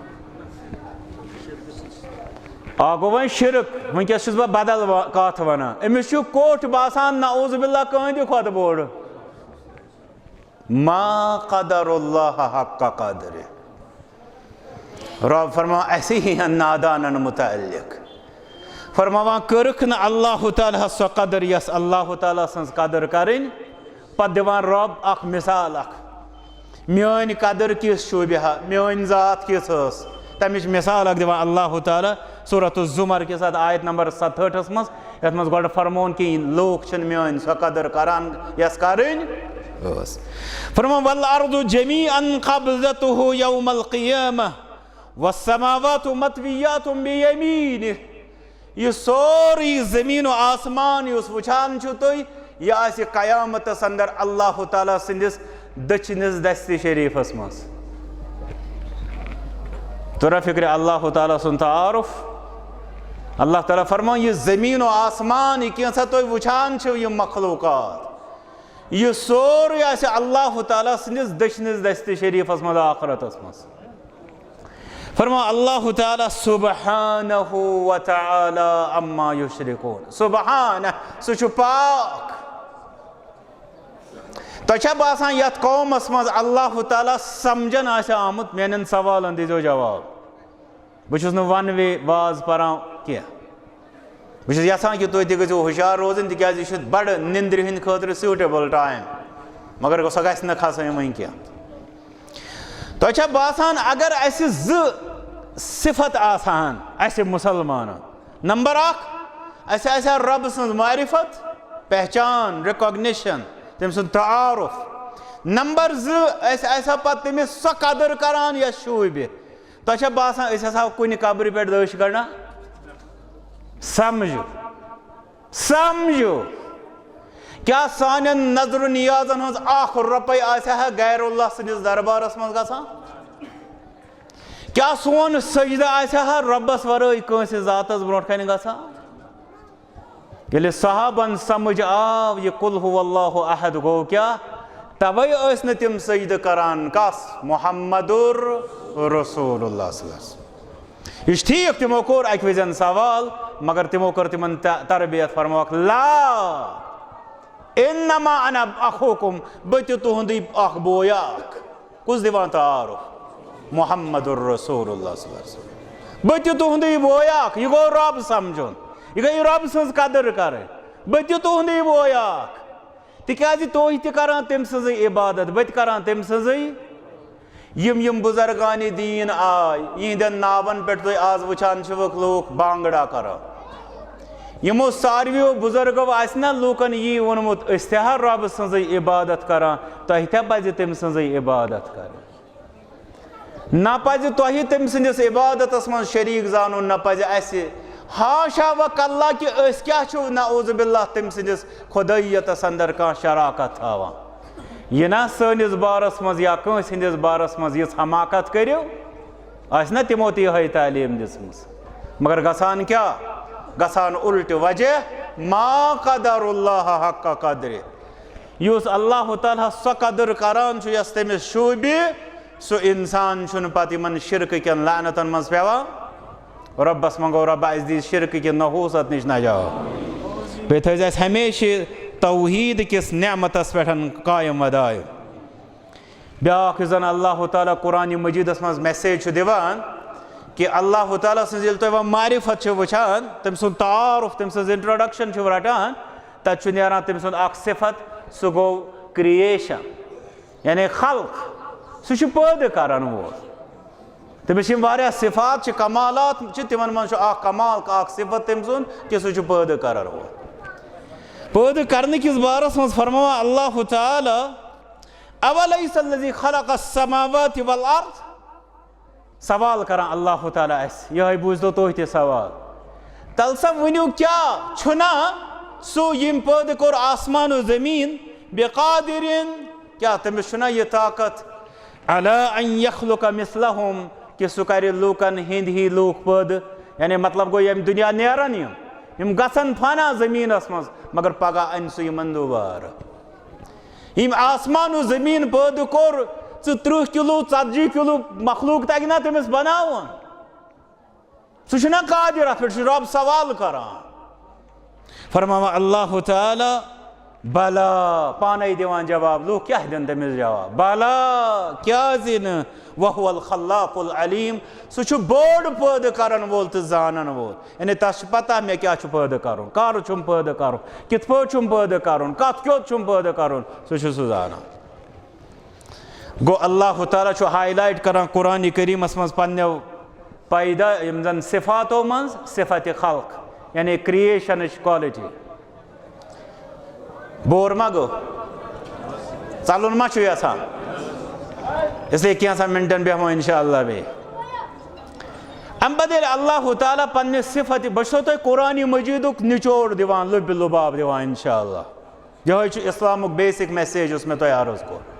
آ گوٚو وۄنۍ شِرک۔ وٕنکیٚس چھُس بہٕ بدل وا-، کَتھ وَنان۔ أمِس چھُ کوٚٹھ باسان، نعوذ باللہ، کٕہٕنۍ تہِ کھۄتہٕ بوٚڑ۔ ما قدر اللہ حق قدرِ۔ رب فرماوان اَسی ہِوٮ۪ن نادانن متعلق۔ فرماوان، کٔرٕکھ نہٕ اللہ تعالیٰ ہس سۄ قدر یۄس اللہ تعالیٰ سٕنٛز قدر کرٕنۍ۔ پتہٕ دِوان رب اکھ مثال اکھ، میٲنۍ قدر کِژھ شوٗبہِ ہا، میٲنۍ ذات کِژھ ٲس، تمِچ مثال اکھ دِوان اللہ تعالیٰ سورۃ الزمر کِس اتھ آیت نمبر ستہٲٹھس منٛز، یتھ منٛز گۄڈٕ فرموون کہِ لوٗکھ چھِنہٕ میٲنۍ سۄ قدر کران یۄس کرٕنۍ ٲس۔ فرموون، والارض جمیعا قبضته یوم القیامہ والسماوات مطویات بیمینہ۔ یہِ سورُے زٔمیٖن و آسمان یُس وٕچھان چھِو تُہۍ، یہِ آسہِ قیامتس اندر اللہ تعالیٰ سٕنٛدِس دٔچھنِس دستہِ شریٖفس منٛز۔ توٚرا فِکرِ اللہ تعالیٰ سُنٛد تعارُف؟ اللہ تعالیٰ فرمان، یہِ زٔمیٖن و آسمان، یہِ کینٛژھا تُہۍ وٕچھان چھِو، یِم مخلوقات، یہِ سورُے آسہِ اللہ تعالیٰ سٕنٛدِس دٔچھنِس دستہِ شریٖفس منٛز آخرتس منٛز۔ فرماو اللہ تعالیٰ سبحانہ و تعالیٰ عما یشرکون۔ سبحانہ، سُہ چھُ پاک۔ تۄہہِ چھا باسان یتھ قومس منٛز اللہ تعالیٰ سمجھن آسہِ آمُت؟ میانٮ۪ن سوالن دیٖزیو جواب۔ بہٕ چھُس نہٕ ون وے واز پران کینٛہہ۔ بہٕ چھُس یژھان کہِ تُہۍ تہِ گٔژھِو ہُشیار روزٕنۍ، تِکیازِ یہِ چھُ بڑٕ نِندرِ ہٕنٛدِ خٲطرٕ suitable time۔ مگر سۄ گژھِ نہٕ کھسٕنۍ وۄنۍ کینٛہہ۔ تۄہہِ چھا باسان اگر اسہِ زٕ صفت آسہٕ ہن اسہِ مسلمانن؟ نمبر اکھ، اسہِ آسہِ ہا رب سٕنٛز معرفت، پہچان، recognition، تٔمۍ سُنٛد تعارُف۔ نمبر زٕ، اسہِ آسہِ ہا پتہٕ تٔمِس سۄ قدر کران یۄس شوٗبہِ۔ تۄہہِ چھا باسان أسۍ ہسا کُنہِ قبرِ پٮ۪ٹھ دٔچھ گنڈان؟ سمجھو، سمجھو۔ کیٛاہ سانٮ۪ن نظر و نیازن ہٕنٛز اکھ رۄپے آسہِ ہا غیر اللہ سٕنٛدِس دربارس منٛز گژھان؟ کیٛاہ سون سجدٕ آسہِ ہا رۄبس ورٲے کٲنٛسہِ ذاتس برونٛٹھ کنہِ گژھان؟ ییٚلہِ صحابن سمجھ آو یہِ قل هو اللہ احد گوٚو کیٛاہ، توے ٲسۍ نہٕ تِم سجدٕ کران کس؟ محمد رسول اللہ صلی اللہ علیہ وسلم۔ یہِ چھُ ٹھیٖک، تِمو کوٚر اکہِ وِزٮ۪ن سوال، مگر تِمو کٔر تِمن ت-، تربیت، فرموکھ، لا، انما انا اخوکم، بہٕ تہِ تُہُنٛدُے اکھ بوے اکھ۔ کُس دِوان تعارُف؟ محمد رسول اللہ صلی اللہ علیہ وسلم۔ بہٕ تہِ تُہُنٛدُے بوے اکھ، یہِ گوٚو رب سمجھُن، یہِ گٔے رب سٕنٛز قدر کرٕنۍ۔ بہٕ تہِ تُہُنٛدُے بوے اکھ، تِکیازِ تُہۍ تہِ کران تٔمۍ سٕنٛزٕے عبادت، بہٕ تہِ کران تٔمۍ سٕنٛزٕے۔ یِم یِم بُزرگانِ دیٖن آے، یِہنٛدٮ۪ن ناون پٮ۪ٹھ تُہۍ آز وٕچھان چھِوکھ لوٗکھ بانگڑا کران، یِمو ساروِیو بُزرگو آسہِ نہ لوٗکن یی ووٚنمُت، أسۍ تہِ ہا رۄبہٕ سٕنٛزٕے عبادت کران، تۄہہِ تہِ پزِ تٔمۍ سٕنٛزٕے عبادت کرٕنۍ۔ نہ پزِ تۄہہِ تٔمۍ سٕنٛدِس عبادتس منٛز شریٖک زانُن، نہ پزِ اسہِ حاشا و کلا کہِ أسۍ کیٛاہ چھِو نعوذ باللہ تٔمۍ سٕنٛدِس خدٲییتس اندر کانٛہہ شراکت تھاوان۔ یہِ نہ سٲنِس بارس منٛز یا کٲنٛسہِ ہٕنٛدِس بارس منٛز یِژھ حماقت کٔرِو، آسہِ نہ تِمو تہِ یِہے تعلیٖم دِژمٕژ۔ مگر گژھان کیٛاہ؟ گژھان الٹہٕ۔ وجہ، ما قدر اللہ حق قدرِ۔ یُس اللہ تعالیٰ ہس سۄ قدر کران چھُ یۄس تٔمِس شوٗبہِ، سُہ انسان چھُنہٕ پتہٕ یِمن شرکہٕ کٮ۪ن لعنتن منٛز پٮ۪وان۔ رۄبس منٛگو، رۄبا، اسہِ دِیٖزِ شرکہٕ کہِ نحوست نِش نجات۔ بیٚیہِ تھٲیزِ اسہِ ہمیشہِ توحیٖد کِس نعمتس پٮ۪ٹھ قٲیِم و دٲیِم۔ بیٛاکھ یُس زن اللہ تعالیٰ قرآن مجیدس منٛز message چھُ دِوان کہِ اللہ تعالیٰ سٕنٛز ییٚلہِ تُہۍ وۄنۍ معرفت چھِو وٕچھان، تٔمۍ سُنٛد تعارُف، تٔمۍ سٕنٛز introduction چھِو رٹان، تتہِ چھُ نیران تٔمۍ سُنٛد اکھ صفت، سُہ گوٚو creation۔ یعنی خلق، سُہ چھُ پٲدٕ کرن وول۔ تٔمِس چھِ یِم واریاہ صفات چھِ، کمالات چھِ، تِمن منٛز چھُ اکھ کمال، اکھ صفت تٔمۍ سُنٛد کہِ سُہ چھُ پٲدٕ کرن وول۔ پٲدٕ کرنہٕ کِس بارس منٛز فرماوان اللہ تعالیٰ، اولیس الذی خلق السماوات والارض؟ سوال کران اللہ تعالیٰ اسہِ، یِہوٚے بوٗزتو تُہۍ تہِ سوال۔ تَلہٕ سا ؤنِو، کیٛاہ چھُنہ سُہ ییٚمۍ پٲدٕ کوٚر آسمان و زمیٖن، بقادرین، کیٛاہ تٔمِس چھُنہ یہِ طاقت، علی ان یخلق مثلہم، کہِ سُہ کرِ لوٗکن ہِنٛدۍ ہی لوٗکھ پٲدٕ؟ یعنی مطلب گوٚو، ییٚمہِ دُنیا نیرن یِم، یِم گژھن فنا زمیٖنس منٛز، مگر پگاہ انہِ سُہ یِمن دوبارٕ۔ یِم آسمان و زمین پٲدٕ کوٚر، ژٕ ترٕٛہ کِلوٗ، ژتجی کِلوٗ مخلوق تگہِ نا تٔمِس بناوُن؟ سُہ چھُنا قادر، اتھ پٮ۪ٹھ چھُ رب سوال کران۔ فرماوان اللہ تعالیٰ، بلا، پانے دِوان جواب۔ لوٗکھ کیٛاہ دِن تٔمِس جواب؟ بلا، کیٛازِ نہٕ؟ وہو الخلاق العلیم، سُہ چھُ بوٚڑ پٲدٕ کرن وول تہٕ زانن وول۔ یعنی تس چھُ پتہ مےٚ کیٛاہ چھُ پٲدٕ کرُن، کر چھُم پٲدٕ کرُن، کِتھ پٲٹھۍ چھُم پٲدٕ کرُن، کتھ کیُتھ چھُم پٲدٕ کرُن، سُہ چھُ سُہ زانان۔ گوٚو، اللہ تعالیٰ چھُ highlight کران قرآن کریٖمس منٛز پننیو پیدا، یِم زن صفاتو منٛز صفت خلق، یعنی creation چ quality۔ بور ما گوٚو؟ ژلُن ما چھُ یژھان؟ اس لیے کینٛژھن منٹن بیٚہمو انشاءاللہ بیٚیہِ۔ امہِ پتہٕ ییٚلہِ اللہ تعالیٰ پننہِ صفت، بہٕ چھُسو تۄہہِ قرآن مجیدُک نچوڑ دِوان، لُبہِ لُباب دِوان انشاءاللہ۔ یِہوٚے چھُ اسلامُک basic message، یُس مےٚ تۄہہِ عرض کوٚر۔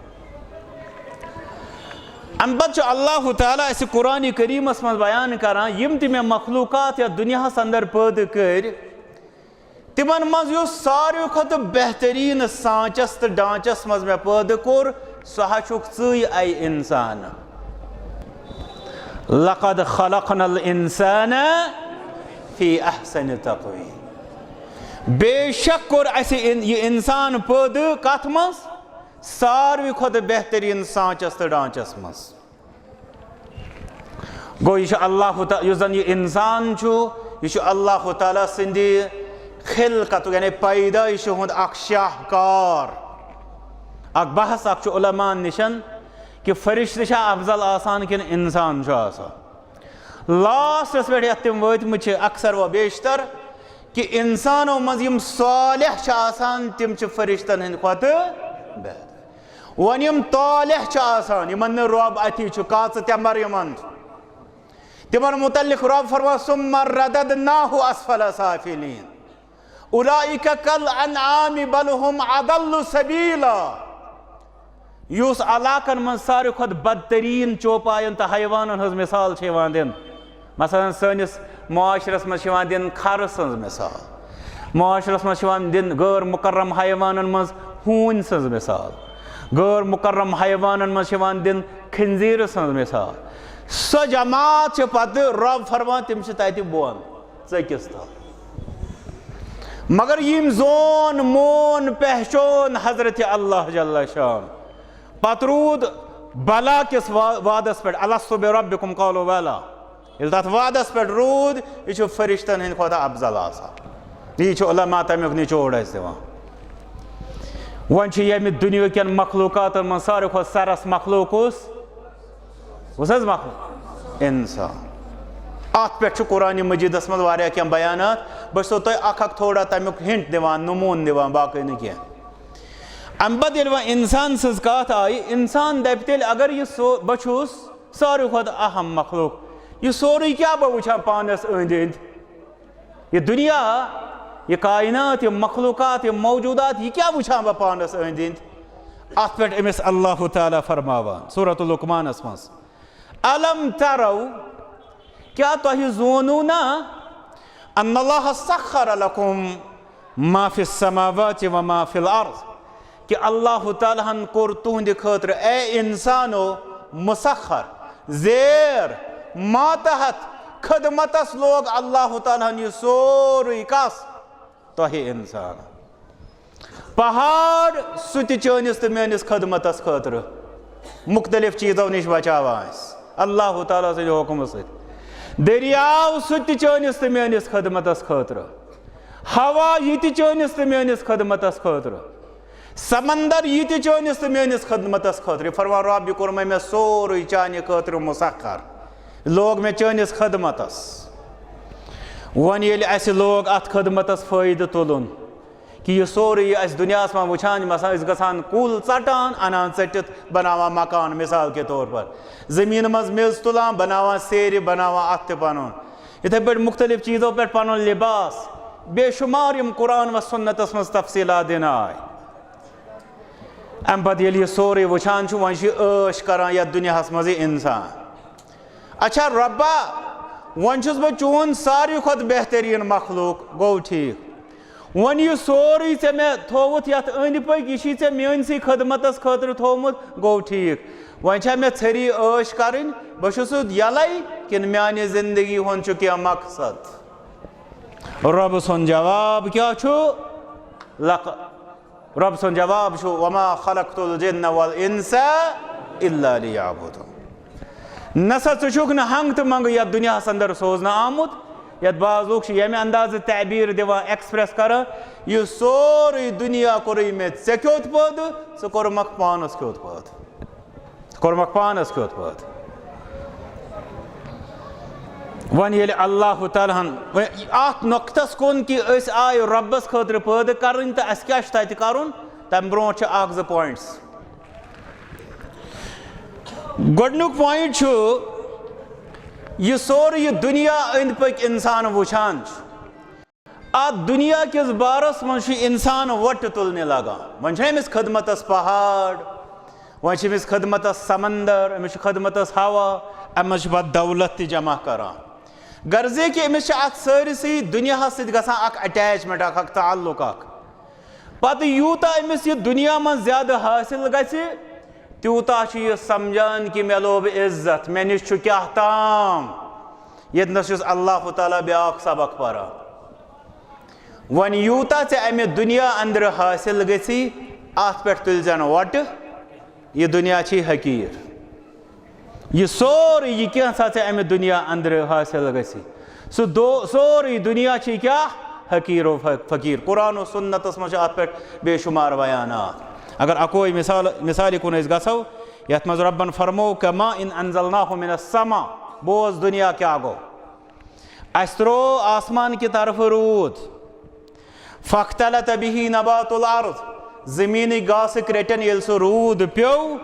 امہِ پتہٕ چھُ اللہ تعالیٰ اسہِ قرآن کریٖمس منٛز بیان کران، یِم تہِ مےٚ مخلوقات یتھ دُنیاہس اندر پٲدٕ کٔرۍ، تِمن منٛز یُس ساروی کھۄتہٕ بہتریٖن سانچس تہٕ ڈانچس منٛز مےٚ پٲدٕ کوٚر، سُہ ہا چھُکھ ژٕے، اے انسان۔ لقد خلقنا الانسان فی احسن تقویم۔ بے شک کوٚر اسہِ ان-، یہِ انسان پٲدٕ کتھ منٛز؟ ساروی کھۄتہٕ بہتریٖن سانچس تہٕ ڈانچس منٛز۔ گوٚو، یہِ چھُ اللہ تع-، یُس زن یہِ انسان چھُ، یہِ چھُ اللہ تعالیٰ سٕنٛدِ خلقتُک، یعنی پیدٲیشہِ ہُنٛد اکھ شاہکار۔ اکھ بحث اکھ چھُ علماءن نِشن کہِ فرشتہٕ چھا افضل آسان کِنہٕ انسان چھُ آسان۔ لاسٹس پٮ۪ٹھ یتھ تِم وٲتمٕتۍ چھِ اکثر و بیشتر کہِ انسانو منٛز یِم صالح چھِ آسان، تِم چھِ فرشتن ہٕنٛدِ کھۄتہٕ بہتر۔ وۄنۍ یِم طالح چھِ آسان، یِمن نہٕ رۄب اَتھی چھُ، کاژٕ تٮ۪مبر یِمن، تِمن متعلق رۄب فرمان، "ثم رددناه اسفل سافلین۔ اولئک کالانعام بل هم اضل سبیلا۔" یُس علاقن منٛز ساروی کھۄتہٕ بدترین چوپاین تہٕ حیوانن ہٕنٛز مثال چھِ یِوان دِنہٕ۔ مثلاً، سٲنِس معاشرس منٛز چھِ یِوان دِنہٕ کھرٕ سٕنٛز مثال، معاشرس منٛز چھِ یِوان دِنہٕ غٲر مکرم حیوانن منٛز ہوٗنۍ سٕنٛز مثال، غٲر مکرم حیوانن منٛز چھِ یِوان دِنہٕ خنزیٖرٕ سٕنٛز مثال۔ سۄ جماعت چھِ پتہٕ رۄب فرمان، تِم چھِ تتہِ بۄن ژٔکِس تل۔ مگر یِم زون مون پہچون حضرت اللہ جل شان، پتہٕ روٗد بلا کِس وا-، وعدس پٮ۪ٹھ، "الست بربکم قالوا بلی۔" ییٚلہِ تَتھ وعدس پٮ۪ٹھ روٗد، یہِ چھُ فرشتن ہٕنٛدِ کھۄتہٕ افضل آسان۔ یی چھُ علماء تَمیُک نچوڑ اَسہِ دِوان۔ وۄنۍ چھُ ییٚمہِ دُنیہٕ کٮ۪ن مخلوقاتن منٛز ساروی کھۄتہٕ سرس مخلوق کُس؟ کُس حظ مخلوق؟ انسان۔ اَتھ پٮ۪ٹھ چھُ قرآن مجیدس منٛز واریاہ کینٛہہ بیانات۔ بہٕ چھُسو تۄہہِ اکھ اکھ تھوڑا تَمیُک hint دِوان، نموٗن دِوان، باقٕے نہٕ کینٛہہ۔ اَمہِ پتہٕ ییٚلہِ وۄنۍ انسان سٕنٛز کَتھ آیہِ، انسان دَپہِ تیٚلہِ، اگر یہِ سو-، بہٕ چھُس ساروی کھۄتہٕ اہم مخلوق، یہِ سورُے کیٛاہ بہٕ وٕچھان پانس أنٛدۍ أنٛدۍ؟ یہِ دُنیا، یہِ کائنات، یہِ مخلوقات، یہِ موجودات، یہِ کیٛاہ وٕچھان بہٕ پانس أنٛدۍ أنٛدۍ؟ اَتھ پٮ۪ٹھ أمِس اللہ تعالیٰ فرماوان سورۃ لقمانس منٛز، "الم ترو"، کیٛاہ تۄہہِ زونوٗ نا، "ان اللہ سخر لکم ما فی السماوات و ما فی الارض"، کہِ اللہ تعالیٰ ہن کوٚر تُہنٛدِ خٲطرٕ، اے انسانو، مسخر، زیر، ماتحت، خدمتس لوگ اللہ تعالیٰ ہن یہِ سورُے کس؟ تۄہہِ انسان۔ پہاڑ سُہ تہِ چٲنِس تہٕ میٲنِس خدمتس خٲطرٕ، مختلف چیٖزو نِش بچاوان اَسہِ اللہ تعالیٰ سٕنٛدِ حُکمہٕ سۭتۍ۔ دٔریاو سُہ تہِ چٲنِس تہٕ میٲنِس خدمتس خٲطرٕ۔ ہوا یہِ تہِ چٲنِس تہٕ میٲنِس خدمتس خٲطرٕ۔ سمندر یہِ تہِ چٲنِس تہٕ میٲنِس خدمتس خٲطرٕ۔ یہِ فرمان رۄب، یہِ کوٚرمَے مےٚ سورُے چانہِ خٲطرٕ مسخر۔ لوگ مےٚ چٲنِس خدمتس۔ وۄنۍ ییٚلہِ اَسہِ لوگ اَتھ خدمتس فٲیدٕ تُلُن، کہِ یہِ سورُے یہِ اَسہِ دُنیاہَس منٛز وٕچھان چھِ، مثلاً، أسۍ گژھان کُل ژَٹان، اَنان ژٔٹِتھ، بَناوان مکان، مثال کے طور پر، زٔمیٖنہٕ منٛز میٚژ تُلان، بَناوان سیرِ، بَناوان اَتھ تہِ پَنُن، یِتھَے پٲٹھۍ مُختٔلِف چیٖزو پٮ۪ٹھ پَنُن لِباس، بے شُمار یِم قرآن و سُنتَس منٛز تفصیٖلات دِنہٕ آے۔ اَمہِ پَتہٕ ییٚلہِ یہِ سورُے وٕچھان چھُ، وۄنۍ چھُ یہِ عٲش کَران یَتھ دُنیاہَس منٛز یہِ اِنسان۔ اچھا رۄبا، وۄنۍ چھُس بہٕ چون ساروی کھۄتہٕ بہتریٖن مخلوق، گوٚو ٹھیٖک۔ وۄنۍ یہِ سورُے ژےٚ مےٚ تھووُتھ یَتھ أنٛدۍ پٔکۍ، یہِ چھی ژےٚ میٛٲنسٕے خدمتس خٲطرٕ تھوومُت، گوٚو ٹھیٖک۔ وۄنۍ چھا مےٚ ژھٔری عٲش کرٕنۍ؟ بہٕ چھُس یَلَے کِنہٕ میٛانہِ زندگی ہُنٛد چھُ کینٛہہ مقصد؟ رۄب سُنٛد جواب کیٛاہ چھُ؟ لق-، رۄب سُنٛد جواب چھُ، "وما خلقت الجن والانس الا لیعبدون۔" نسا ژٕ چھُکھ نہٕ ہنٛگ تہٕ منٛگہٕ یَتھ دُنیاہَس اندر سوزنہٕ آمُت، یَتھ بعض لوٗکھ چھِ ییٚمہِ اندازٕ تعبیٖر دِوان، ایکسپریس کران، "یہِ سورُے دُنیا کوٚرُے مےٚ ژےٚ کیُتھ پٲدٕ، ژٕ کوٚرمَکھ پانَس کیُتھ پٲدٕ۔" کوٚرمَکھ پانَس کیُتھ پٲدٕ۔ وۄنۍ ییٚلہِ اللہ تعالیٰ ہن وۄنۍ اَتھ نۄقطَس کُن کہِ أسۍ آے رۄبَس خٲطرٕ پٲدٕ کَرٕنۍ تہٕ اَسہِ کیٛاہ چھُ تَتہِ کَرُن، تَمہِ برونٛٹھ چھِ اَکھ زٕ پوینٹس۔ گۄڈٕنیُک پوینٹ چھُ، یہِ سورُے یہِ دُنیا أنٛدۍ پٔکۍ اِنسان وٕچھان چھُ، اَتھ دُنیا کِس بارَس منٛز چھُ اِنسان وۄٹہٕ تُلنہِ لگان۔ وۄنۍ چھُنہ أمِس خدمتَس پہاڑ، وۄنۍ چھِ أمِس خدمتَس سمندر، أمِس چھِ خدمتَس ہوا، اَمہِ منٛز چھِ پَتہٕ دولت تہِ جمع کران۔ غرض یہِ کہِ أمِس چھِ اَتھ سٲرسٕے دُنیاہَس سۭتۍ گژھان اَکھ اٹیچمنٹ، اَکھ، اَکھ تعلق اَکھ۔ پتہٕ یوٗتاہ أمِس یہِ دُنیا منٛز زیادٕ حٲصِل گژھِ، تیوٗتاہ چھُ یہِ سمجھان کہِ مےٚ لوٚب عزت، مےٚ نِش چھُ کیٛاہ تام۔ ییٚتنَس چھُس اللہ تعالیٰ بیٛاکھ سبق پران۔ وۄنۍ یوٗتاہ ژےٚ اَمہِ دُنیا أنٛدرٕ حٲصِل گژھی، اَتھ پٮ۪ٹھ تُلۍ زٮ۪ن وۄٹہٕ، یہِ دُنیا چھی حقیٖر۔ یہِ سورُے، یہِ کینٛژھا ژےٚ اَمہِ دُنیا أنٛدرٕ حٲصِل گژھِ، سُہ دو-، سورُے دُنیا چھِ کیٛاہ؟ حقیٖر و ف-، فقیٖر۔ قرآن و سُنتَس منٛز چھِ اَتھ پٮ۪ٹھ بے شُمار بیانات۔ اگر اَکوے مثال، مثالہِ کُن أسۍ گژھو، یَتھ منٛز رۄبَن فرموو، "کما ان انزلناہ من السماء"، بوز دُنیا کیٛاہ گوٚو۔ اَسہِ ترٛوو آسمان کہِ طرفہٕ روٗد۔ فاختلط به نبات الارض، زمینٕکۍ گاسہٕ کرٛٹٮ۪ن ییٚلہِ سُہ روٗد پیوٚو،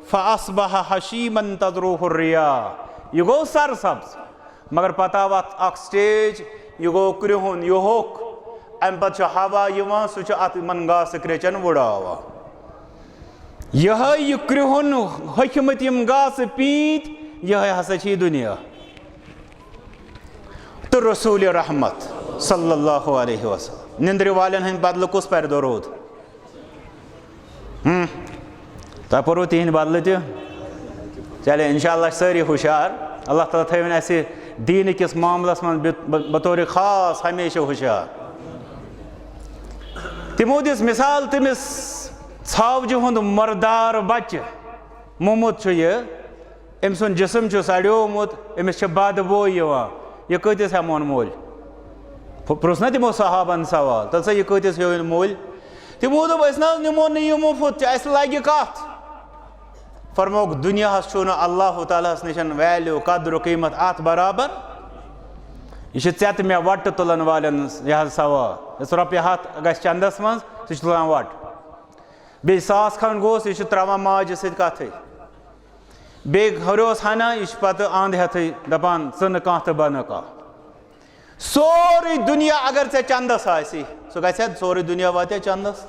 فاصبح حشیما تذروه الرياح، یہِ گوٚو سرسبز۔ مگر پتہٕ آو اتھ اکھ سٹیج، یہِ گوٚو کرٛہُن، یہِ ہوٚکھ۔ امہِ پتہٕ چھُ ہوا یِوان، سُہ چھُ اتھ یِمن گاسہٕ کرٛٹٮ۪ن وُڑاوان۔ یِہوٚے یہِ کرٛہُن ہوٚکھمٕتۍ یِم گاسہٕ پیٖنتۍ، یِہوٚے ہسا چھِ یہِ دُنیا۔ تہٕ رسول رحمت صلی اللہ علیہ وسلم۔ نندرِ والٮ۪ن ہٕنٛدِ بدلہٕ کُس پردٕ روٗد؟ ہم؟ تۄہہِ پوٚروٕ تِہنٛدِ بدلہٕ تہِ؟ چلے، انشاءاللہ چھِ سٲری ہُشار۔ اللہ تعالیٰ تھٲوِن اَسہِ دیٖنہٕ کِس معاملس منٛز بط-، بطورِ خاص ہمیشہٕ ہُشار۔ تِمو دِژ مثال تٔمِس ژھاوجہِ ہُنٛد مردار بچہِ، موٚمُت چھُ یہِ، أمۍ سُنٛد جسم چھُ سڑیومُت، أمِس چھِ بدبو یِوان، یہِ کۭتِس ہٮ۪مون مٔلۍ؟ پرُژھ نا تِمو صحابن سوال، "تیٚلہِ سا یہِ کۭتِس ہیوٚو مٔلۍ؟" تِمو دوٚپ، "أسۍ نہ حظ نِمو نہٕ یہِ مُفت، ژےٚ اَسہِ لگہِ کتھ؟" فرمووُکھ، "دُنیاہس چھُو نہٕ اللہ تعالیٰ ہس نِش value، قدر و قیمت اتھ برابر۔ یہِ چھِ ژےٚ تہٕ مےٚ وۄٹہٕ تُلن والٮ۪ن یہِ حظ ثواب۔ یۄس رۄپیہِ ہتھ گژھِ چندس منٛز، سُہ چھُ تُلان وۄٹہٕ۔ بیٚیہِ ساس کھنٛڈ گوٚوس، یہِ چھُ ترٛاوان ماجہِ سۭتۍ کتھٕے۔ بیٚیہِ ہُریوس ہنا، یہِ چھُ پتہٕ اند ہٮ۪تھٕے دپان، 'ژٕ نہٕ کانٛہہ تہٕ بہٕ نہٕ کانٛہہ.'" سورُے دُنیا اگر ژےٚ چندس آسی، سُہ گژھِ سورُے دُنیا واتہِ چندس؟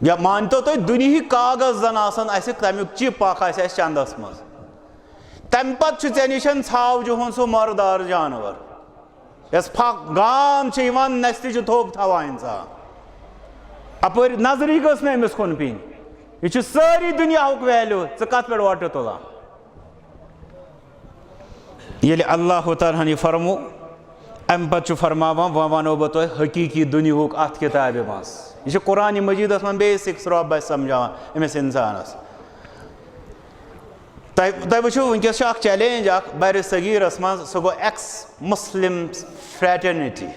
یا مٲنتو تُہۍ، دُنیہٕکۍ کاغذ زن آسن اسہِ، تمیُک چِپ اکھ آسہِ اسہِ چندس منٛز۔ تمہِ پتہٕ چھُ ژےٚ نِش ژھاوجہِ ہُنٛد سُہ مردار جانور، یۄس پھکھ گان چھِ یِوان، نستہِ چھُ تھوٚپ تھاوان انسان۔ اپٲرۍ نظرٕے گٔژھ نہٕ أمِس کُن پیٚنۍ۔ یہِ چھُ سٲری دُنیاہُک value، ژٕ کتھ پٮ۪ٹھ وۄٹہٕ تُلان؟ ییٚلہِ اللہ تعالیٰ ہن یہِ فرمو، امہِ پتہٕ چھُ فرماوان، وۄنۍ ونو بہٕ تۄہہِ حقیٖقی دُنیہُک اتھ کتابہِ منٛز۔ یہِ چھُ قرآن مجیدس منٛز basics رۄب اسہِ سمجھاوان أمِس انسانس۔ تۄہہِ، تۄہہِ وٕچھِو، وٕنکیٚس چھُ اکھ challenge اکھ برِ صغیرس منٛز، سُہ گوٚو ex Muslim fraternity۔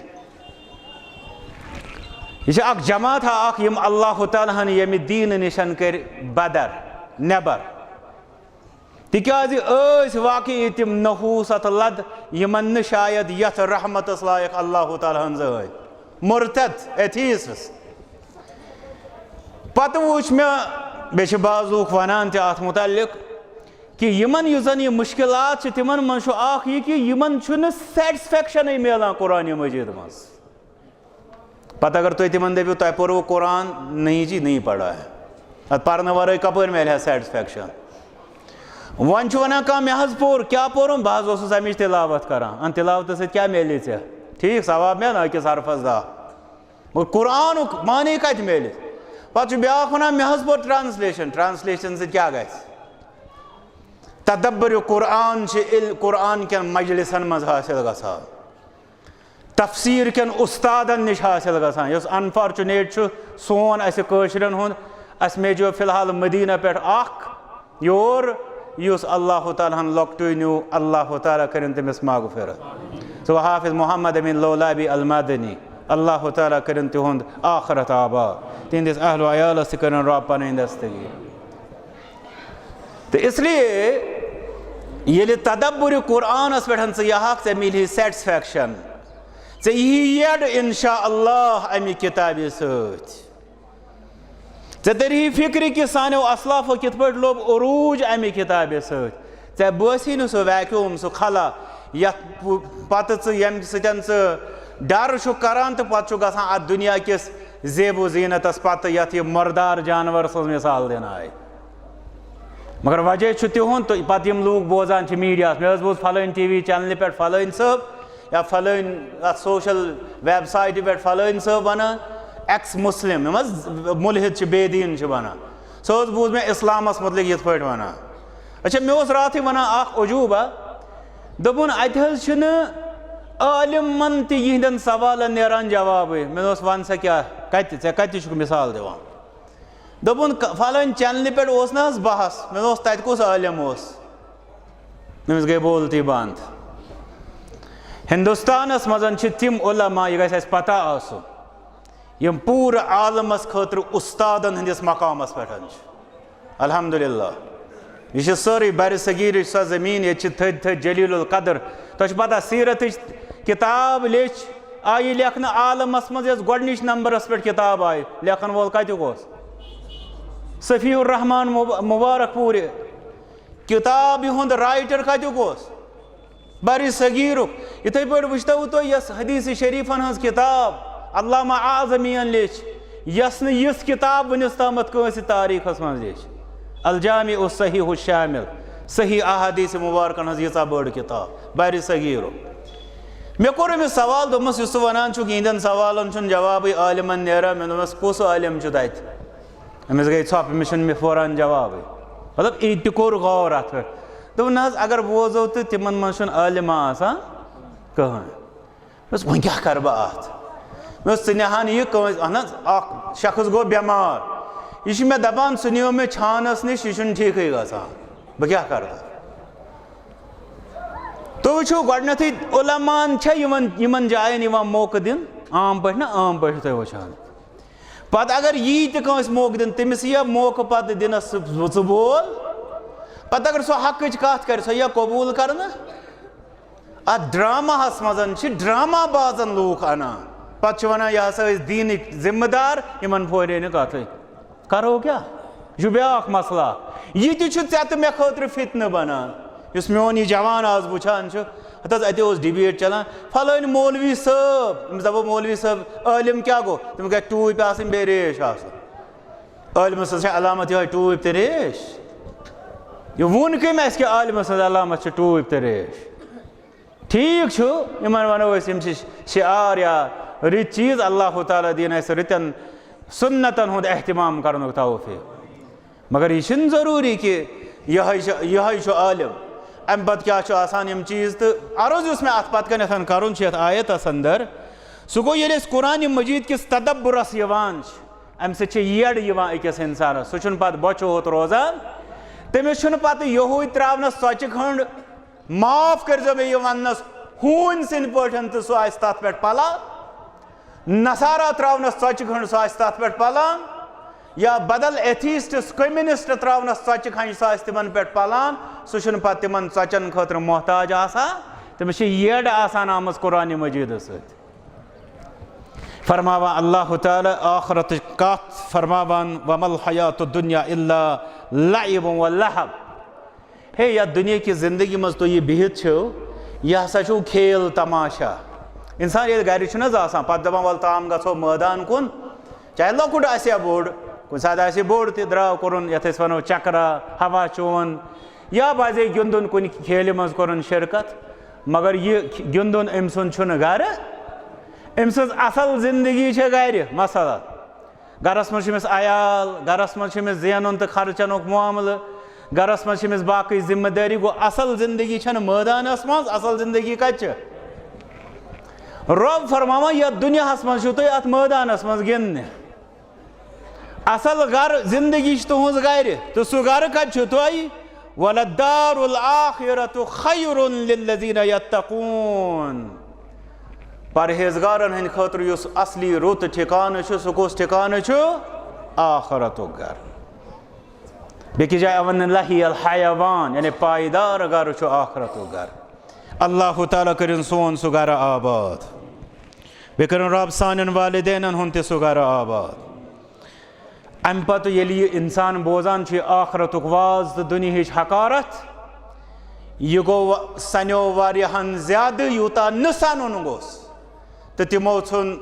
یہِ چھِ اکھ جماعت اکھ، یِم اللہ تعالیٰ ہن ییٚمہِ دیٖنہٕ نِشن کٔرۍ بدر، نٮ۪بر۔ تِکیازِ ٲسۍ واقعی تِم نحوست لد، یِمن نہٕ شاید یتھ رحمتس لایق اللہ تعالیٰ ہن زٲنۍ۔ مرتد، atheists۔ پتہٕ وٕچھ مےٚ، بیٚیہِ چھِ بعض لوٗکھ ونان تہِ اتھ متعلق، کہِ یِمن یُس زن یہِ مشکلات چھِ، تِمن منٛز چھُ اکھ یہِ کہِ یِمن چھُنہٕ satisfaction-ٕے میلان قرآن مجید منٛز۔ پتہٕ اگر تُہۍ تِمن دٔپِو، "تۄہہِ پوٚروٕ قرآن؟" "نہیں جی، نہیں پڑھا ہے۔" اتھ پرنہٕ ورٲے کپٲرۍ میلہِ ہا satisfaction؟ وۄنۍ چھُ ونان کانٛہہ، "مےٚ حظ پوٚر۔" "کیٛاہ پوٚرُم؟" "بہٕ حظ اوسُس امِچ تلاوت کران۔" ان تلاوتہٕ سۭتۍ کیٛاہ میلہِ ژےٚ؟ ٹھیٖک، ثواب میلہِ أکِس حرفس دَہ۔ مگر قرآنُک معنی کتہِ میلہِ؟ پتہٕ چھُ بیٛاکھ ونان، مےٚ حظ پوٚر ٹرانسلیشن۔ ٹرانسلیشن سۭتۍ کیٛاہ گژھِ؟ تدبر قرآن چھِ ییٚلہِ قرآن کٮ۪ن مجلسن منٛز حٲصِل گژھان، تفسیر کٮ۪ن استادن نِش حٲصِل گژھان۔ یُس unfortunate چھُ سون، اسہِ کٲشرٮ۪ن ہُنٛد، اسہِ میجو فی الحال مدینہ پٮ۪ٹھ اکھ یور، یُس اللہ تعالیٰ ہن لۄکٹُے نیوٗ، اللہ تعالیٰ کٔرِن تٔمِس مغفرت۔ سُہ حافظ محمد امین لولابی المدنی، اللہ تعالیٰ کٔرِن تِہُنٛد آخرت آباد، تِہنٛدِس اہل و عیالس تہِ کٔرِن رۄب پنٕنۍ دستگیر۔ تہٕ اس لیے ییٚلہِ تدبر قرآنس پٮ۪ٹھ ژٕ یہِ ہکھ، ژےٚ میلہِ سیٹسفیکشن، ژےٚ یی یڈ انشاء اللہ امہِ کتابہِ سۭتۍ۔ ژےٚ تری فکرِ کہِ سانیو اسلافو کِتھ پٲٹھۍ لوٚب عروج امہِ کتابہِ سۭتۍ۔ ژےٚ بٲسی نہٕ سُہ ویکیوم، سُہ خلا، یتھ پ-، پتہٕ ژٕ، ییٚمہِ سۭتۍ ژٕ ڈر چھُکھ کران تہٕ پتہٕ چھُ گژھان اتھ دُنیا کِس زیب و زینتس پتہٕ، یتھ یہِ مردار جانور سٕنٛز مثال دِنہٕ آیہِ۔ مگر وجہ چھُ تِہُنٛد، تہٕ پتہٕ یِم لوٗکھ بوزان چھِ میٖڈیاہَس، مےٚ حظ بوٗز فلٲنۍ ٹی وی چینلہِ پٮ۪ٹھ فلٲنۍ صٲب یا فلٲنۍ اَتھ سوشل ویب سایٹہِ پٮ۪ٹھ فلٲنۍ صٲب وَنان، ایکس مسلم، یِم حظ مُلحد چھِ، بے دیٖن چھِ وَنان۔ سُہ حظ بوٗز مےٚ اِسلامَس مُتعلِق یِتھ پٲٹھۍ وَنان۔ اچھا، مےٚ اوس راتھٕے وَنان اَکھ عجوٗبہ، دوٚپُن، اَتہِ حظ چھِنہٕ عٲلمَن تہِ یِہِنٛدٮ۪ن سوالَن نیران جوابٕے۔ مےٚ دوٚپُس، وَن سا کیٛاہ، کَتہِ، ژےٚ کَتہِ چھُکھ مِثال دِوان؟ دوٚپُن، ک-، فلٲنۍ چینلہِ پٮ۪ٹھ اوس نہ حظ بحث؟ مےٚ دوٚپُس، تَتہِ کُس عٲلِم اوس؟ تٔمِس گٔے بولتی بنٛد۔ ہندوستانس منٛز چھِ تِم علماء، یہِ گژھِ اَسہِ پتہ آسُن، یِم پوٗرٕ عالمس خٲطرٕ اُستادن ہٕنٛدِس مقامس پٮ۪ٹھ چھِ۔ الحمدللہ، یہِ چھِ سٲرٕے برِ صغیٖرٕچ سۄ زٔمیٖن، ییٚتہِ چھِ تھٔدۍ تھٔدۍ جلیل القدر۔ تۄہہِ چھِ پتہ، سیرتٕچ کِتاب لیٚچھ آیہِ لیکھنہٕ عالمس منٛز، یۄس گۄڈٕنِچ نمبرس پٮ۪ٹھ کِتاب آیہِ، لیکھن وول کتیُک اوس؟ صفی الرحمان مب-، مبارک پوٗرِ۔ کِتابہِ ہُنٛد رائٹر کتیُک اوس؟ برِ صغیٖرُک۔ یِتھَے پٲٹھۍ وٕچھتو تُہۍ، یۄس حدیث شریفن ہٕنٛز کِتاب علامہ اعظمیَن لیٚچھ، یۄس نہٕ یِژھ کِتاب وٕنِس تامَتھ کٲنٛسہِ تاریٖخس منٛز لیٚچھ، الجامع الصحیح الشامل، صحیح احادیث مبارکن ہٕنٛز ییٖژاہ بٔڑ کِتاب، برِ صغیٖرُک۔ مےٚ کوٚر أمِس سوال، دوٚپمَس، یُس ژٕ وَنان چھُکھ، یِہِنٛدٮ۪ن سوالن چھُنہٕ جوابٕے عالمن نیران۔ مےٚ دوٚپمَس، کُس عالم چھُ تَتہِ؟ أمِس گٔے ژھۄپہٕ، أمِس چھُنہٕ مےٚ پھوران جوابٕے۔ مطلب، یہِ تہِ کوٚر غور اَتھ پٮ۪ٹھ۔ دوٚپُن، نہ حظ، اگر بوزو تہٕ تِمن منٛز چھُنہٕ عالمہ آسان کٕہٕنۍ۔ دوٚپُس، وۄنۍ کیٛاہ کَرٕ بہٕ اَتھ؟ مےٚ دوٚپُس، ژٕ نِہان یہِ کٲنٛسہِ، اَہن حظ، اَکھ شخص گوٚو بٮ۪مار، یہِ چھُ مےٚ دَپان، ژٕ نِیو مےٚ چھانَس نِش، یہِ چھُنہٕ ٹھیٖکٕے گژھان، بہٕ کیٛاہ کَرٕ تَتھ؟ تُہۍ وٕچھِو، گۄڈٕنٮ۪تھٕے علماہن چھےٚ یِمن، یِمن جاین یِوان موقعہٕ دِنہٕ، عام پٲٹھۍ نہ، عام پٲٹھۍ چھِو تُہۍ وٕچھان۔ پتہٕ اگر یی تہِ کٲنٛسہِ موقعہٕ دِنہٕ، تٔمِس یی موقعہٕ پتہٕ دِنس، ژٕ، ژٕ بول۔ پتہٕ اگر سُہ حقٕچ کتھ کرِ، سۄ یی قبول کرنہٕ۔ اتھ ڈراماہس منٛز چھِ ڈرامہ بازن لوٗکھ انان، پتہٕ چھِ ونان، یہِ ہسا ٲسۍ دیٖنٕکۍ ذمہٕ دار، یِمن پھورے نہٕ کتھٕے۔ کرو کیٛاہ؟ یہِ چھُ بیٛاکھ مسلہٕ۔ یہِ تہِ چھُ ژےٚ تہٕ مےٚ خٲطرٕ فتنہٕ بنان۔ یُس میون یہِ جوان آز وٕچھان چھُ، ہتہٕ حظ، اَتہِ اوس ڈِبیٹ چلان، فلٲنۍ مولوی صٲب، أمِس دَپو، مولوی صٲب، عٲلِم کیٛاہ گوٚو؟ تٔمِس گژھِ ٹوٗپۍ آسٕنۍ، بیٚیہِ ریش آسٕنۍ۔ عٲلمہٕ سٕنٛز چھےٚ علامت یِہوٚے ٹوٗپۍ تہٕ ریش۔ یہِ ووٚن کٔمۍ اَسہِ کہِ عٲلمہٕ سٕنٛز علامت چھِ ٹوٗپۍ تہٕ ریش؟ ٹھیٖک چھُ، یِمن وَنو أسۍ، یِم چھِ شعار یا رٕتۍ چیٖز، اللہ تعالیٰ دِیِن اَسہِ رٕتٮ۪ن سُنتن ہُنٛد اہتمام کرنُک توفیٖق۔ مگر یہِ چھُنہٕ ضروٗری کہِ یِہوٚے چھُ، یِہوٚے چھُ عٲلِم۔ اَمہِ پتہٕ کیٛاہ چھُ آسان یِم چیٖز؟ تہٕ عرض یُس مےٚ اَتھ پتہٕ کَنٮ۪تھ کَرُن چھُ یَتھ آیتَس اندر، سُہ گوٚو، ییٚلہِ أسۍ قرآنِ مجیٖد کِس تدبرس یِوان چھِ، اَمہِ سۭتۍ چھِ یٔڈ یِوان أکِس اِنسانَس، سُہ چھُنہٕ پتہٕ بۄچھِ ہوت روزان، تٔمِس چھُنہٕ پتہٕ یِہوٚے ترٛاونَس ژۄچہِ کھٔنٛڈ، معاف کٔرۍزیو مےٚ یہِ وَننَس، ہوٗنۍ سٕنٛدۍ پٲٹھۍ تہٕ سُہ آسہِ تَتھ پٮ۪ٹھ پَلان۔ نصارہ ترٛاونَس ژۄچہِ کھٔنٛڈ، سُہ آسہِ تَتھ پٮ۪ٹھ پَلان، یا بدل ایتھیسٹس، کمیونسٹ ترٛاونَس ژۄچہِ کھٔنٛڈ، سُہ آسہِ تِمن پٮ۪ٹھ پَلان، سُہ چھُنہٕ پَتہٕ تِمن ژۄچٮ۪ن خٲطرٕ محتاج آسان، تٔمِس چھِ یٔڈ آسان آمٕژ قرآنِ مجیٖدَس سۭتۍ۔ فرماوان اللہ تعالیٰ ٲخرتٕچ کَتھ، فرماوان، وما الحیات الدنیا الا لعب و لہو۔ ہے، یَتھ دُنیا کِس زندگی منٛز تُہۍ یہِ بِہِتھ چھِو، یہِ ہسا چھُو کھیل تماشا۔ اِنسان ییٚلہِ گرِ چھُنہٕ حظ آسان، پتہٕ دَپان، وَلہٕ تام گژھو مٲدان کُن، چاہے لۄکُٹ آسہِ یا بوٚڑ، کُنہِ ساتہٕ آسہِ بوٚڑ تہِ، درٛاو کوٚرُن، یَتھ أسۍ وَنو چکرا، ہوا چون، یا باسے گِنٛدُن کُنہِ کھیلہِ منٛز کوٚرُن شرکت، مگر یہِ گِنٛدُن أمۍ سُنٛد چھُنہٕ گرٕ۔ أمۍ سٕنٛز اصل زندگی چھےٚ گرِ، مثلاً گرس منٛز چھُ أمِس عیال، گرس منٛز چھُ أمِس زینُن تہٕ خرچنُک معاملہٕ، گرس منٛز چھِ أمِس باقٕے ذمہٕ دٲری۔ گوٚو، اصل زندگی چھنہٕ مٲدانس منٛز، اصل زندگی کتہِ چھِ؟ رۄب فرماوان، یتھ دُنیاہس منٛز چھِو تُہۍ اتھ مٲدانس منٛز گِنٛدنہِ۔ اصل گرٕ، زندگی چھِ تُہنٛز گرِ، تہٕ سُہ گرٕ کتہِ چھُ تۄہہِ؟ ولدار الآخرة خیر للذین یتقون۔ پرہیزگارن ہٕنٛدِ خٲطرٕ یُس اصلی رُت ٹھکانہٕ چھُ، سُہ کُس ٹھکانہٕ چھُ؟ آخرتُک گرٕ۔ بیٚکِس جایہِ آو وننہٕ لہی الحیوان، یعنی پایدار گرٕ چھُ آخرتُک گرٕ۔ اللہ تعالیٰ کٔرِن سون سُہ گرٕ آباد۔ بیٚیہِ کٔرِن رب سانٮ۪ن والدینن ہُنٛد تہِ سُہ گرٕ آباد۔ امہِ پتہٕ ییٚلہِ یہِ انسان بوزان چھُ یہِ آخرتُک واز تہٕ دُنیہٕچ حقارت، یہِ گوٚو سنیو واریاہن زیادٕ، یوٗتاہ نہٕ سنُن گوٚژھ۔ تہٕ تِمو ژھُن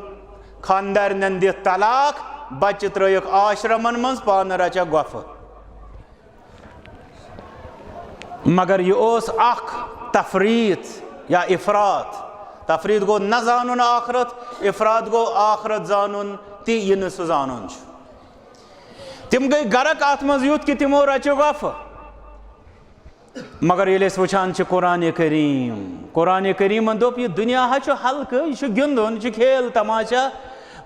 خاندارنٮ۪ن دِتھ طلاق، بچہِ ترٲیِکھ آشرمن منٛز، پانہٕ رچکھ گۄپھٕ۔ مگر یہِ اوس اکھ تفریط یا افراط۔ تفریط گوٚو نہ زانُن آخرت، افراط گوٚو آخرت زانُن تہِ یہِ نہٕ سُہ زانُن چھُ۔ تِم گٔے غرق اتھ منٛز یُتھ کہِ تِمو رچہِ گۄپھٕ۔ مگر ییٚلہِ أسۍ وٕچھان چھِ قرآن کریم، قرآن کریمن دوٚپ، یہِ دُنیا حظ چھُ ہلکہٕ، یہِ چھُ گِنٛدُن، یہِ چھُ کھیل تماشا،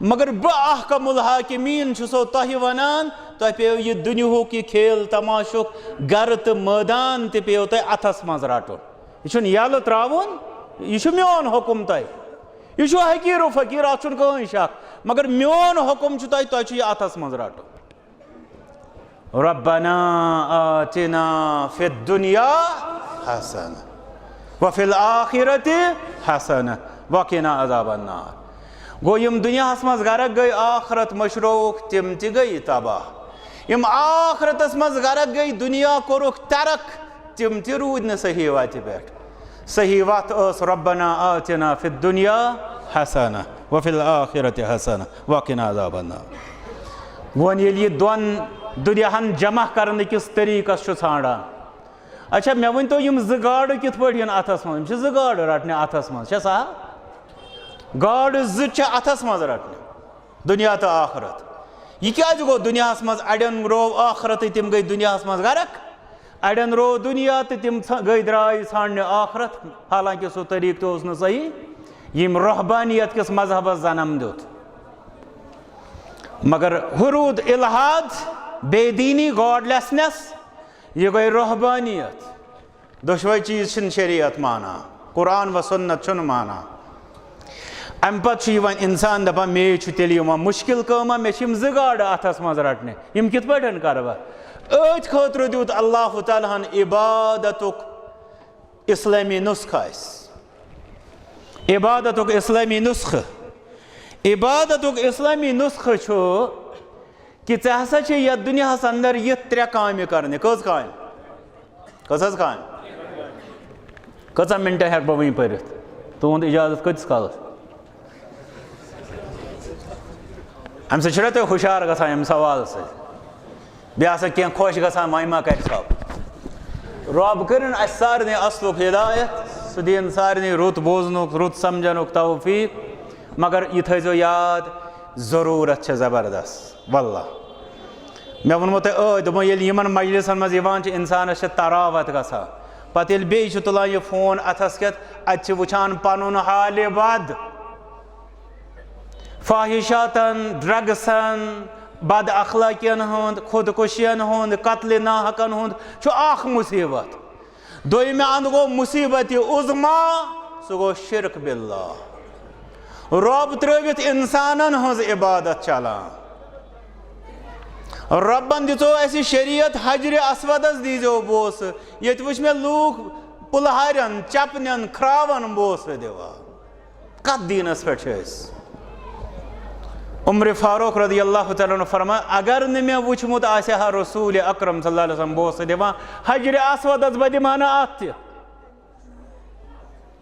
مگر بہٕ احکم الحاکمین چھُسو تۄہہِ ونان، تۄہہِ پیٚیو یہِ دُنیہُک یہِ کھیل تماشُک گرٕ تہٕ مٲدان تہِ پیٚیو تۄہہِ اتھس منٛز رٹُن۔ یہِ چھُنہٕ یلہٕ ترٛاوُن، یہِ چھُ میون حُکم تۄہہِ۔ یہِ چھُ حقیٖر و فقیٖر، اتھ چھُنہٕ کٕہٕنۍ شک، مگر میون حُکم چھُ تۄہہِ، تۄہہِ چھُ یہِ اتھس منٛز رٹُن۔ ربنا آتنا فی الدنیا حسنة وفی الآخرة حسنة وقنا عذاب النار۔ گوٚو، یِم دُنیاہَس منٛز غرق گٔے، آخرت مٔشرووُکھ، تِم تہِ گٔے تباہ۔ یِم آخرتَس منٛز غرق گٔے، دُنیا کوٚرُکھ ترک، تِم تہِ روٗدۍ نہٕ صحیح وَتہِ پٮ۪ٹھ۔ صحیح وَتھ ٲس، ربنا آتنا فی الدنیا حسنة وفی الآخرة حسنة وقنا عذاب النار۔ وۄنۍ ییٚلہِ یہِ دۄن دُنیاہَن جمع کرنہٕ کِس طریٖقَس چھُ ژھانٛڈان، اچھا، مےٚ ؤنۍ تو، یِم زٕ گاڈٕ کِتھ پٲٹھۍ یِن اَتھَس منٛز؟ یِم چھِ زٕ گاڈٕ رَٹنہِ اَتھَس منٛز، چھےٚ سا؟ گاڈٕ زٕ چھِ اَتھَس منٛز رَٹنہِ۔ دُنیا تہٕ آخرت۔ یہِ کیٛازِ گوٚو دُنیاہَس منٛز؟ اَڑٮ۪ن روو آخرتٕے، تِم گٔے دُنیاہَس منٛز غرق۔ اَڑٮ۪ن روو دُنیا تہٕ تِم ژھ-، گٔے درٛاے ژھانٛڈنہِ آخرت، حالانکہِ سُہ طریٖقہٕ تہِ اوس نہٕ صحیح۔ ییٚمۍ رۄحبانیت کِس مذہبَس جنم دیُت۔ مگر ہُہ روٗد الحاد، بے دیٖنی، گاڈلیسنس، یہِ گٔے رۄحبانیت۔ دۄشوے چیٖز چھِنہٕ شریعت مانان، قرآن و سنت چھُنہٕ مانان۔ اَمہِ پتہٕ چھُ یِوان اِنسان دَپان، مے چھُ تیٚلہِ یِوان مُشکِل کٲمہ، مےٚ چھِ یِم زٕ گاڈٕ اَتھَس منٛز رَٹنہِ، یِم کِتھ پٲٹھۍ کَرٕ بہٕ؟ أتھۍ خٲطرٕ دیُت اللہ تعالیٰ ہَن عبادتُک اِسلٲمی نُسخہٕ اَسہِ۔ عبادتُک اِسلٲمی نُسخہٕ۔ عبادتُک اِسلٲمی نُسخہٕ چھُ کہِ ژےٚ ہسا چھِ یتھ دُنیاہس اندر یِتھ ترٛےٚ کامہِ کرنہِ۔ کٔژ کامہِ؟ کٔژ حظ کامہِ؟ کٔژاہ منٹہٕ ہٮ۪کہٕ بہٕ وٕنہِ پٔرِتھ؟ تُہُنٛد اجازت کۭتِس کالس؟ امہِ سۭتۍ چھُنہ تُہۍ ہُشار گژھان امہِ سوالہٕ سۭتۍ؟ بیٚیہِ آسان کینٛہہ خۄش گژھان، وۄنۍ ما کرِ ژھۄپ۔ رۄب کٔرِن اسہِ سارنٕے اصلُک ہدایت، سُہ دِیِن سارنٕے رُت بوزنُک، رُت سمجھنُک توفیق۔ مگر یہِ تھٲیزیو یاد، ضروٗرت چھےٚ زبردست۔ واللہ۔ مےٚ ووٚنمو تۄہہِ ٲدۍ، دوٚپمو، ییٚلہِ یِمن مجلسن منٛز یِوان چھِ، اِنسانس چھِ تراوت گژھان۔ پتہٕ ییٚلہِ بیٚیہِ چھُ تُلان یہِ فون اتھس کٮ۪تھ، اتہِ چھِ وٕچھان پنُن حالہِ بد۔ فاحشاتن، ڈرگسن، بد اخلٲقین ہُنٛد، خودکشین ہُنٛد، قتلِ ناحقن ہُنٛد چھُ اکھ مصیبت۔ دوٚیمہِ اندٕ گوٚو مصیبت عظمیٰ، سُہ گوٚو شرک باللہ۔ رۄب ترٲوِتھ انسانن ہٕنٛز عبادت چلان۔ رۄبن دِژو اسہِ شریعت، حجرِ اسودس دیٖزیو بوسہٕ۔ ییٚتہِ وٕچھ مےٚ لوٗکھ پُلہارٮ۪ن، چپنٮ۪ن، کھراون بوسہٕ دِوان۔ کتھ دیٖنس پٮ۪ٹھ چھِ أسۍ؟ عمر فاروق رضی اللہ تعالیٰ عنہ فرمایا، اگر نہٕ مےٚ وٕچھمُت آسہِ ہا رسول اکرم صلی اللہ علیہ وسلم بوسہٕ دِوان، حجرِ اسودس، بہٕ دِمہٕ ہا نہٕ اتھ تہِ۔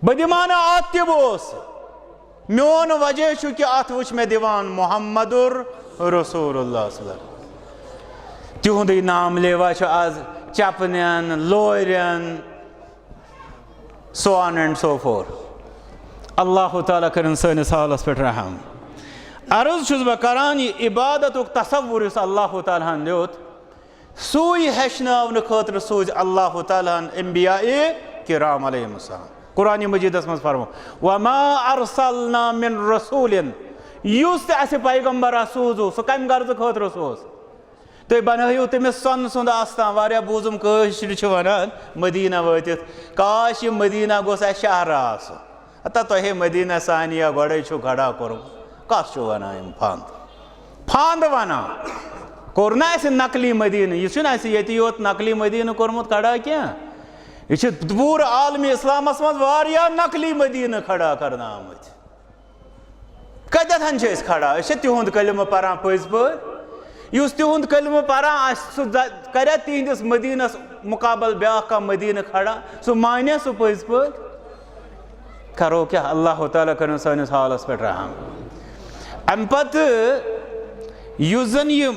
بہٕ دِمہٕ ہا نہٕ اتھ تہِ بوسہٕ۔ میون وجہ چھُ کہِ اتھ وٕچھ مےٚ دِوان محمد رسول اللہ صلی اللہ علیہ وسلم۔ تِہُنٛدُے نام لیوا چھُ از چپنٮ۪ن، لورٮ۪ن، so on and so forth۔ اللہ تعالیٰ کٔرِن سٲنِس حالَس پٮ۪ٹھ رحم۔ عرض چھُس بہٕ کران، یہِ عبادتُک تصور یُس اللہ تعالیٰ ہَن دیُت، سُے ہیٚچھناونہٕ خٲطرٕ سوٗزۍ اللہ تعالیٰ ہَن انبیاء کرام علیہم السلام۔ قرآن مجیدَس منٛز فرمو، "وما ارسلنا من رسول"، یُس تہِ اَسہِ پیغمبر سوٗزُو، سُہ کَمہِ غرضہٕ خٲطرٕ سوٗز؟ تُہۍ بنٲیِو تٔمِس سۄنہٕ سُنٛد آستان۔ واریاہ بوٗزُم کٲشرِ چھِ وَنان مدیٖنہ وٲتِتھ، "کاش یہِ مدیٖنہ گوٚژھ اَسہِ شہرٕ آسُن۔" ہتا تۄہے مدیٖنہ ثانیہ گۄڈَے چھُو کھڑا کوٚرمُت، کَس چھُو وَنان یِم پھنٛد؟ پھنٛد وَنان۔ کوٚر نہ اَسہِ نقلی مدیٖنہٕ، یہِ چھُنہٕ اَسہِ ییٚتہِ یوت نقلی مدیٖنہٕ کوٚرمُت کھڑا کینٛہہ۔ یہِ چھِ پوٗرٕ عالمِ اِسلامَس منٛز واریاہ نقلی مدیٖنہٕ کھڑا کرنہٕ آمٕتۍ۔ کَتٮ۪تھ چھِ أسۍ کھڑا؟ أسۍ چھِ تِہُنٛد کلمہٕ پَران پٔزۍ پٲٹھۍ؟ یُس تِہُنٛد کلمہٕ پَران آسہِ، سُہ زَ-، کَریا تِہِنٛدِس مدیٖنَس مُقابل بیٛاکھ کانٛہہ مدیٖنہٕ کھڑا؟ سُہ مانیا سُہ پٔزۍ پٲٹھۍ؟ کَرو کیٛاہ؟ اللہ تعالیٰ کٔرِن سٲنِس حالَس پٮ۪ٹھ رحم۔ اَمہِ پَتہٕ یُس زَن یہِ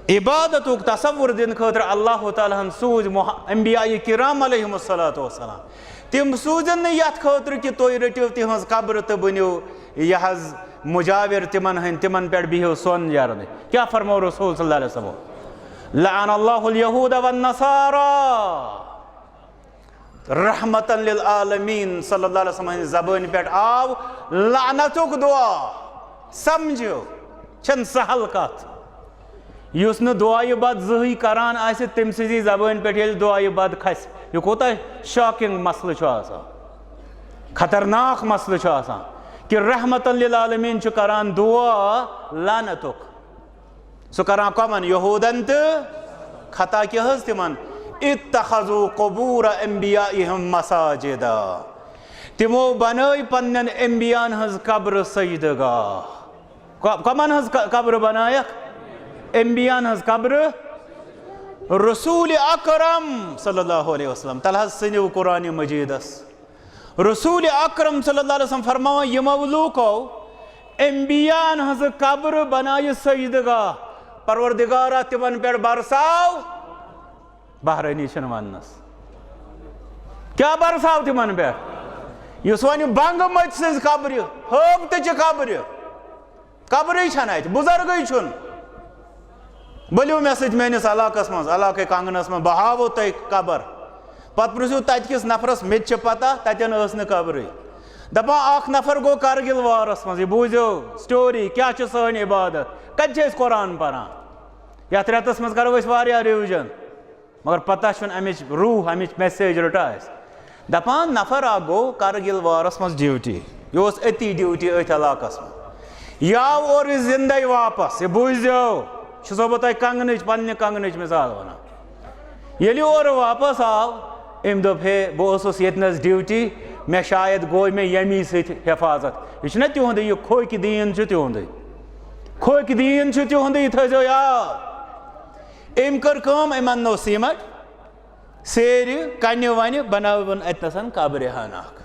عبادتُک تصور دِنہٕ خٲطرٕ اللہ تعالیٰ ہَن سوٗزۍ مح-، انبیاء کرام علیہم الصلوۃ والسلام، تِم سوٗزِن نہٕ یَتھ خٲطرٕ کہِ تُہۍ رٔٹِو تِہٕنٛز قبرٕ تہٕ بٔنِو یہِ حظ مجاور تِمَن ہٕنٛدۍ، تِمَن پٮ۪ٹھ بِہِو سۄن جَرنہٕ۔ کیٛاہ فرموو رسول صلی اللہ علیہ وسلم؟ "لعن اللہ الیہود والنصارا۔" رحمتاً للعالمین صلی اللہ علیہ وسلم ہٕنٛزِ زبٲنۍ پٮ۪ٹھ آو لعنتُک دعا۔ سمجھو، چھَنہٕ سہل کتھ۔ یُس نہٕ دعایہِ بد زٕہٕے کران آسہِ، تٔمۍ سٕنٛزِ زبٲنۍ پٮ۪ٹھ ییٚلہِ دعایہِ بد کھسہِ، یہِ کوٗتاہ shocking مسلہٕ چھُ آسان، خطرناک مسلہٕ چھُ آسان، کہِ رحمتاً للعالمین چھُ کران دعا لعنتُک۔ سُہ کران کمن؟ یہودن تہٕ خطا کیٛاہ حظ تِمن؟ "اتخذوا قبور انبیائہم مساجدا"۔ تِمو بنٲے پننٮ۪ن انبیاہن ہٕنٛز قبرٕ سجدٕ گاہ۔ ک-، کمن ہٕنٛز ق-، قبرٕ بنایکھ؟ انبیاہن ہٕنٛز قبرٕ۔ رسول اکرم صلی اللہ علیہ وسلم، تلہٕ حظ سٔنِو قرآن مجیدس۔ رسول اکرم صلی اللہ علیہ وسلم فرماوان، یِمو لوٗکو انبیاہن ہٕنٛز قبرٕ بنایہِ سجدٕ گاہ، پروردگارا تِمن پٮ۪ٹھ برساو بحرٲنی چھِنہٕ وننس۔ کیٛاہ برساو تِمن پٮ۪ٹھ؟ یُس وۄنۍ بنگہٕ مٔتۍ سٕنٛز قبرِ، ہٲبتٕچہِ قبرِ، قبرٕے چھَنہٕ اَتہِ، بُزرگٕے چھُنہٕ۔ ؤلِو مےٚ سۭتۍ میٲنِس علاقس منٛز، علاقے کنگنس منٛز، بہٕ ہاوو تۄہہِ قبر۔ پتہٕ پرٛژھِو تتہِ کِس نفرس، مےٚ تہِ چھِ پتہ، تتٮ۪ن ٲس نہٕ قبرٕے۔ دپان، اکھ نفر گوٚو کرگِل وارس منٛز، یہِ بوٗزِو story، کیٛاہ چھِ سٲنۍ عبادت، کتہِ چھِ أسۍ قرآن پران؟ یتھ رٮ۪تس منٛز کرو أسۍ واریاہ revision۔ مگر پتہ چھُنہٕ امِچ روح، امِچ message رٔٹا اَسہِ۔ دپان نفر اکھ گوٚو کرگِل وارس منٛز duty، یہِ اوس أتی duty أتھۍ علاقس منٛز۔ یہِ آو اورٕ زندے واپس، یہِ بوٗزِو، چھُسو بہٕ تۄہہِ کنگنٕچ، پننہِ کنگنٕچ مثال ونان۔ ییٚلہِ یہِ اورٕ واپس آو، أمۍ دوٚپ، ہے، بہٕ اوسُس ییٚتنس duty، مےٚ شاید گوٚو مےٚ ییٚمی سۭتۍ حفاظت۔ یہِ چھُنہ تِہُنٛدُے، یہِ کھوکہِ دیٖن چھُ تِہُنٛدُے۔ کھوکہِ دیٖن چھُ تِہُنٛدُے، یہِ تھٲیزیو یاد۔ أمۍ کٔر کٲم، أمۍ اَننو سیٖمَٹھ، سیرِ، کَنہِ وَنہِ، بَنٲوٕن اَتہِ نَسَن قبرِ ہَن اَکھ۔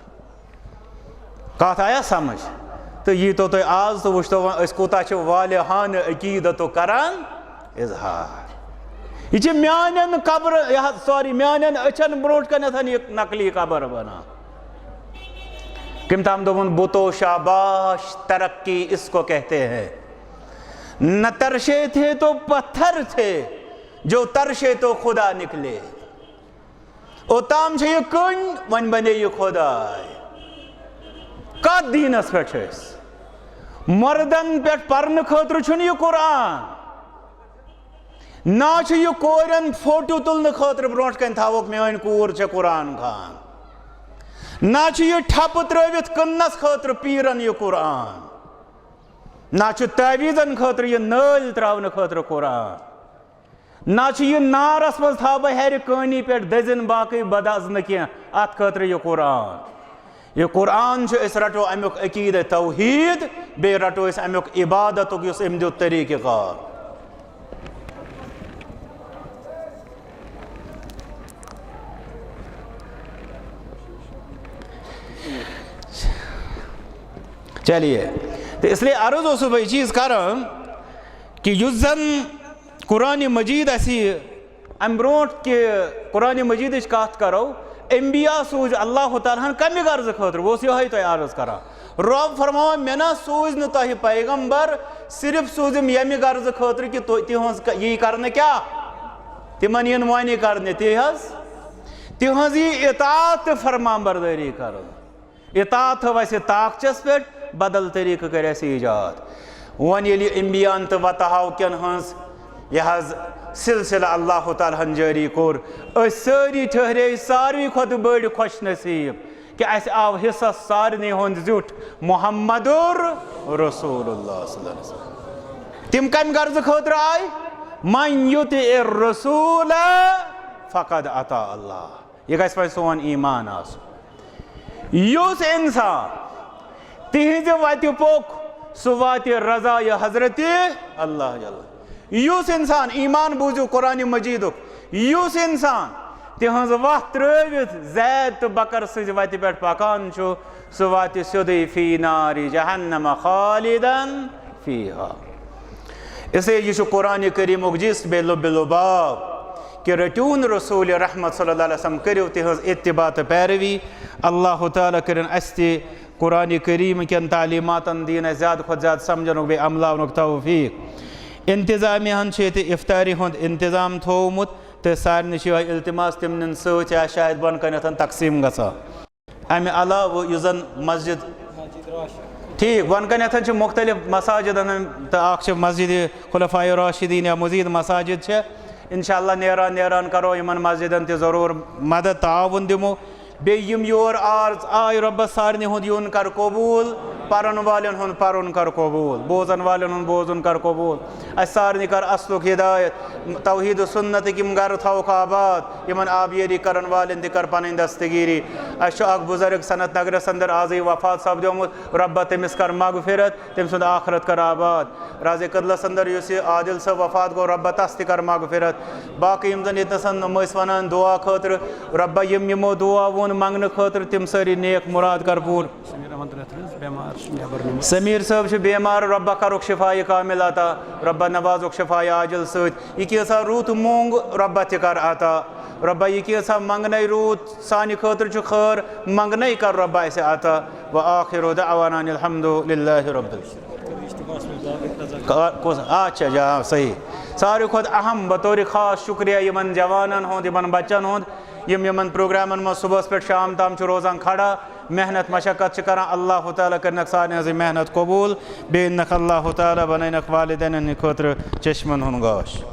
کَتھ آیا سَمٕجھ؟ تہٕ ییٖتو تُہۍ آز تہٕ وٕچھتو وۄنۍ أسۍ کوٗتاہ چھِ والِہانہٕ عقیٖدتُک کَران اِظہار۔ یہِ چھِ میٛانٮ۪ن قبرٕ، یہِ حظ، sorry، میٛانٮ۪ن أچھَن برٛونٛٹھ کَنٮ۪تھ یہِ نقلی قبر بَنان۔ کٔمۍ تام دوٚپُن، بُتو شاباش، ترقی اس کو کہتے ہیں۔ نہ ترشے تھے تو پتھر تھے، جو ترشے تو خدا نکلے۔ اوتام چھے یہِ کٔنۍ، وۄنۍ بنے یہِ خداے۔ کتھ دیٖنس پٮ۪ٹھ چھِ أسۍ؟ مردن پٮ۪ٹھ پرنہٕ خٲطرٕ چھُنہٕ یہِ قرآن۔ نہ چھُ یہِ کورٮ۪ن فوٹو تُلنہٕ خٲطرٕ برونٛٹھ کنہِ تھاووکھ، میٲنۍ کوٗر چھےٚ قرآن خان۔ نہ چھُ یہِ ٹھپہٕ ترٲوِتھ کٕننس خٲطرٕ پیٖرن یہِ قرآن۔ نہ چھُ تعویٖذن خٲطرٕ یہِ نٲلۍ ترٛاونہٕ خٲطرٕ قرآن۔ نہ چھُ یہِ نارس منٛز تھاوٕ بہٕ ہیرِ کٲنی پٮ۪ٹھ دٔزِن، باقٕے بدعت نہٕ کینٛہہ، اتھ خٲطرٕ یہِ قرآن۔ یہِ قرآن چھُ، أسۍ رٹو امیُک عقیدٕ توحید، بیٚیہِ رٹو أسۍ امیُک عبادتُک یُس أمۍ دیُت طریٖقہٕ کار۔ چلیے، تو اس لیے عرض اوسُس بہٕ یہِ چیٖز کران کہ یُس زن قرآن مجید اَسہِ یہِ، امہِ برونٛٹھ کہ قرآن مجیدٕچ کتھ کرو، انبیاء سوٗزۍ اللہ تعالیٰ ہن کمہِ غرضہٕ خٲطرٕ؟ بہٕ اوسُس یِہوٚے تۄہہِ عرض کران۔ رۄب فرماوان، مےٚ نہ سوٗزۍ نہٕ تۄہہِ پیغمبر، صرف سوٗزِم ییٚمہِ غرضہٕ خٲطرٕ کہِ تُہۍ، تِہٕنٛز ک-، یی کرنہٕ کیٛاہ؟ تِمن یِن وۄنۍ کرنہٕ، تی حظ، تِہٕنٛز یی اطاعت تہٕ فرمان بردٲری کرنہٕ۔ اطاعت تھٲو اَسہِ طاقچس پٮ۪ٹھ، بدل طریٖقہٕ کٔرۍ اَسہِ ایجاد۔ وۄنۍ ییٚلہِ یہِ انبیاءن تہٕ وتہٕ ہاوکٮ۪ن ہٕنٛز یہِ حظ سلسلہٕ اللہ تعالیٰ ہن جٲری کوٚر، أسۍ سٲری ٹھہرے ساروی کھۄتہٕ بٔڑۍ خۄش نصیٖب کہِ اَسہِ آو حصس سارنٕے ہُنٛد زیُٹھ محمد رسول اللہ صلی اللہ علیہ وسلم۔ تِم کمہِ غرضہٕ خٲطرٕ آے؟ من یطع الرسول فقد اطاع اللہ۔ یہِ گژھِ وۄنۍ سون ایمان آسُن۔ یُس انسان تِہنٛزِ وتہِ پوٚک، سُہ واتہِ رضا یہِ حضرت اللہ جل۔ یُس انسان، ایمان بوٗزِو قرآن مجیدُک، یُس انسان تِہنٛز وتھ ترٲوِتھ زید تہٕ بکر سٕنٛزِ وتہِ پٮ۪ٹھ پکان چھُ، سُہ واتہِ سیوٚدُے فی نار جہنم خالدن فیہا۔ اس لیے یہِ چھُ قرآن کریٖمُک جِس بیٚیہِ لُبِ لُباب کہِ رٔٹِوُن رسول رحمت صلی اللہ علیہ وسلم، کٔرِو تِہنٛز اتباع تہٕ پیروی۔ اللہ تعالیٰ کٔرِن اسہِ تہِ قرآن کریم کٮ۪ن تعلیماتن دِیِن اسہِ زیادٕ کھۄتہٕ زیادٕ سمجھنُک بیٚیہِ عملاونُک توفیق۔ انتظامیہ ہن چھُ ییٚتہِ افطاری ہُنٛد انتظام تھوومُت تہٕ سارنٕے چھُ یِہوٚے التماس تِمن سۭتۍ آسہِ شاید بۄن کنٮ۪تھ تقسیٖم گژھان۔ امہِ علاوٕ یُس زن مسجد، ٹھیٖک، بۄن کنٮ۪تھ چھِ مختلف مساجدن ہٕنٛدۍ تہٕ اکھ چھِ مسجد خلفاء راشدین یا مزید مساجد چھِ۔ انشاءاللہ نیران نیران کرو یِمن مسجدن تہِ ضروٗر مدد، تعاوُن دِمو۔ بیٚیہِ یِم یور آز آے، رۄبس سارنٕے ہُنٛد یُن کر قبوٗل، پرن والٮ۪ن ہُنٛد پرُن کر قبوٗل، بوزن والٮ۪ن ہُنٛد بوزُن کر قبوٗل۔ اسہِ سارنٕے کر اصلُک ہدایت، توحید و سنتٕکۍ یِم گرٕ تھاوکھ آباد، یِمن آبیٲری کرن والٮ۪ن تہِ کر پنٕنۍ دستگیری۔ اسہِ چھُ اکھ بزرگ صنعت نگرس اندر آزٕے وفات سپدیومُت، رۄبا تٔمِس کر مغفرت، تٔمۍ سُنٛد آخرت کر آباد۔ رازِ کدلس اندر یُس یہِ عادل صٲب وفات گوٚو، رۄبا تس تہِ کر مغفرت۔ باقٕے یِم زن ییٚتنس مےٚ ٲسۍ ونان دعا خٲطرٕ، رۄبا یِم یِمو دعا ووٚن منگنہٕ خٲطرٕ، تِم سٲری نیک مراد کر پوٗرٕ۔ سمیر احمد رٲتھر حظ بٮ۪مار چھُ، نٮ۪بر نِمُت۔ سمیر صٲب چھُ بٮ۪مار، رۄبا کرُکھ شفایہِ کامل عطا، رۄبا نوازُکھ شفایہِ عاجل سۭتۍ۔ یہِ کینٛژھا رُت مونٛگ، رۄبا تہِ کر عطا۔ رۄبا یہِ کینٛژھا منگنے روٗد سانہِ خٲطرٕ چھُ خٲر، منگنے کر رۄبا اسہِ عطا۔ وآخر دعوانا ان الحمد للہ رب العالمین۔ کا-، کُس؟ اچھا، جا، صحیح۔ ساروی کھۄتہٕ اہم، بطور خاص شکریہ یِمن جوانن ہُنٛد، یِمن بچن ہُنٛد، یِم یِمن پروگرامن منٛز صبحس پٮ۪ٹھ شام تام چھِ روزان کھڑا، محنت مشقت چھِ کران۔ اللہ تعالیٰ کٔرِنَکھ سارنٕے ہٕنٛز یہِ محنت قبوٗل، بیٚیہِ أنِنَکھ اللہ تعالیٰ، بنٲینَکھ والدینن ہٕنٛدِ خٲطرٕ چشمن ہُنٛد گاش۔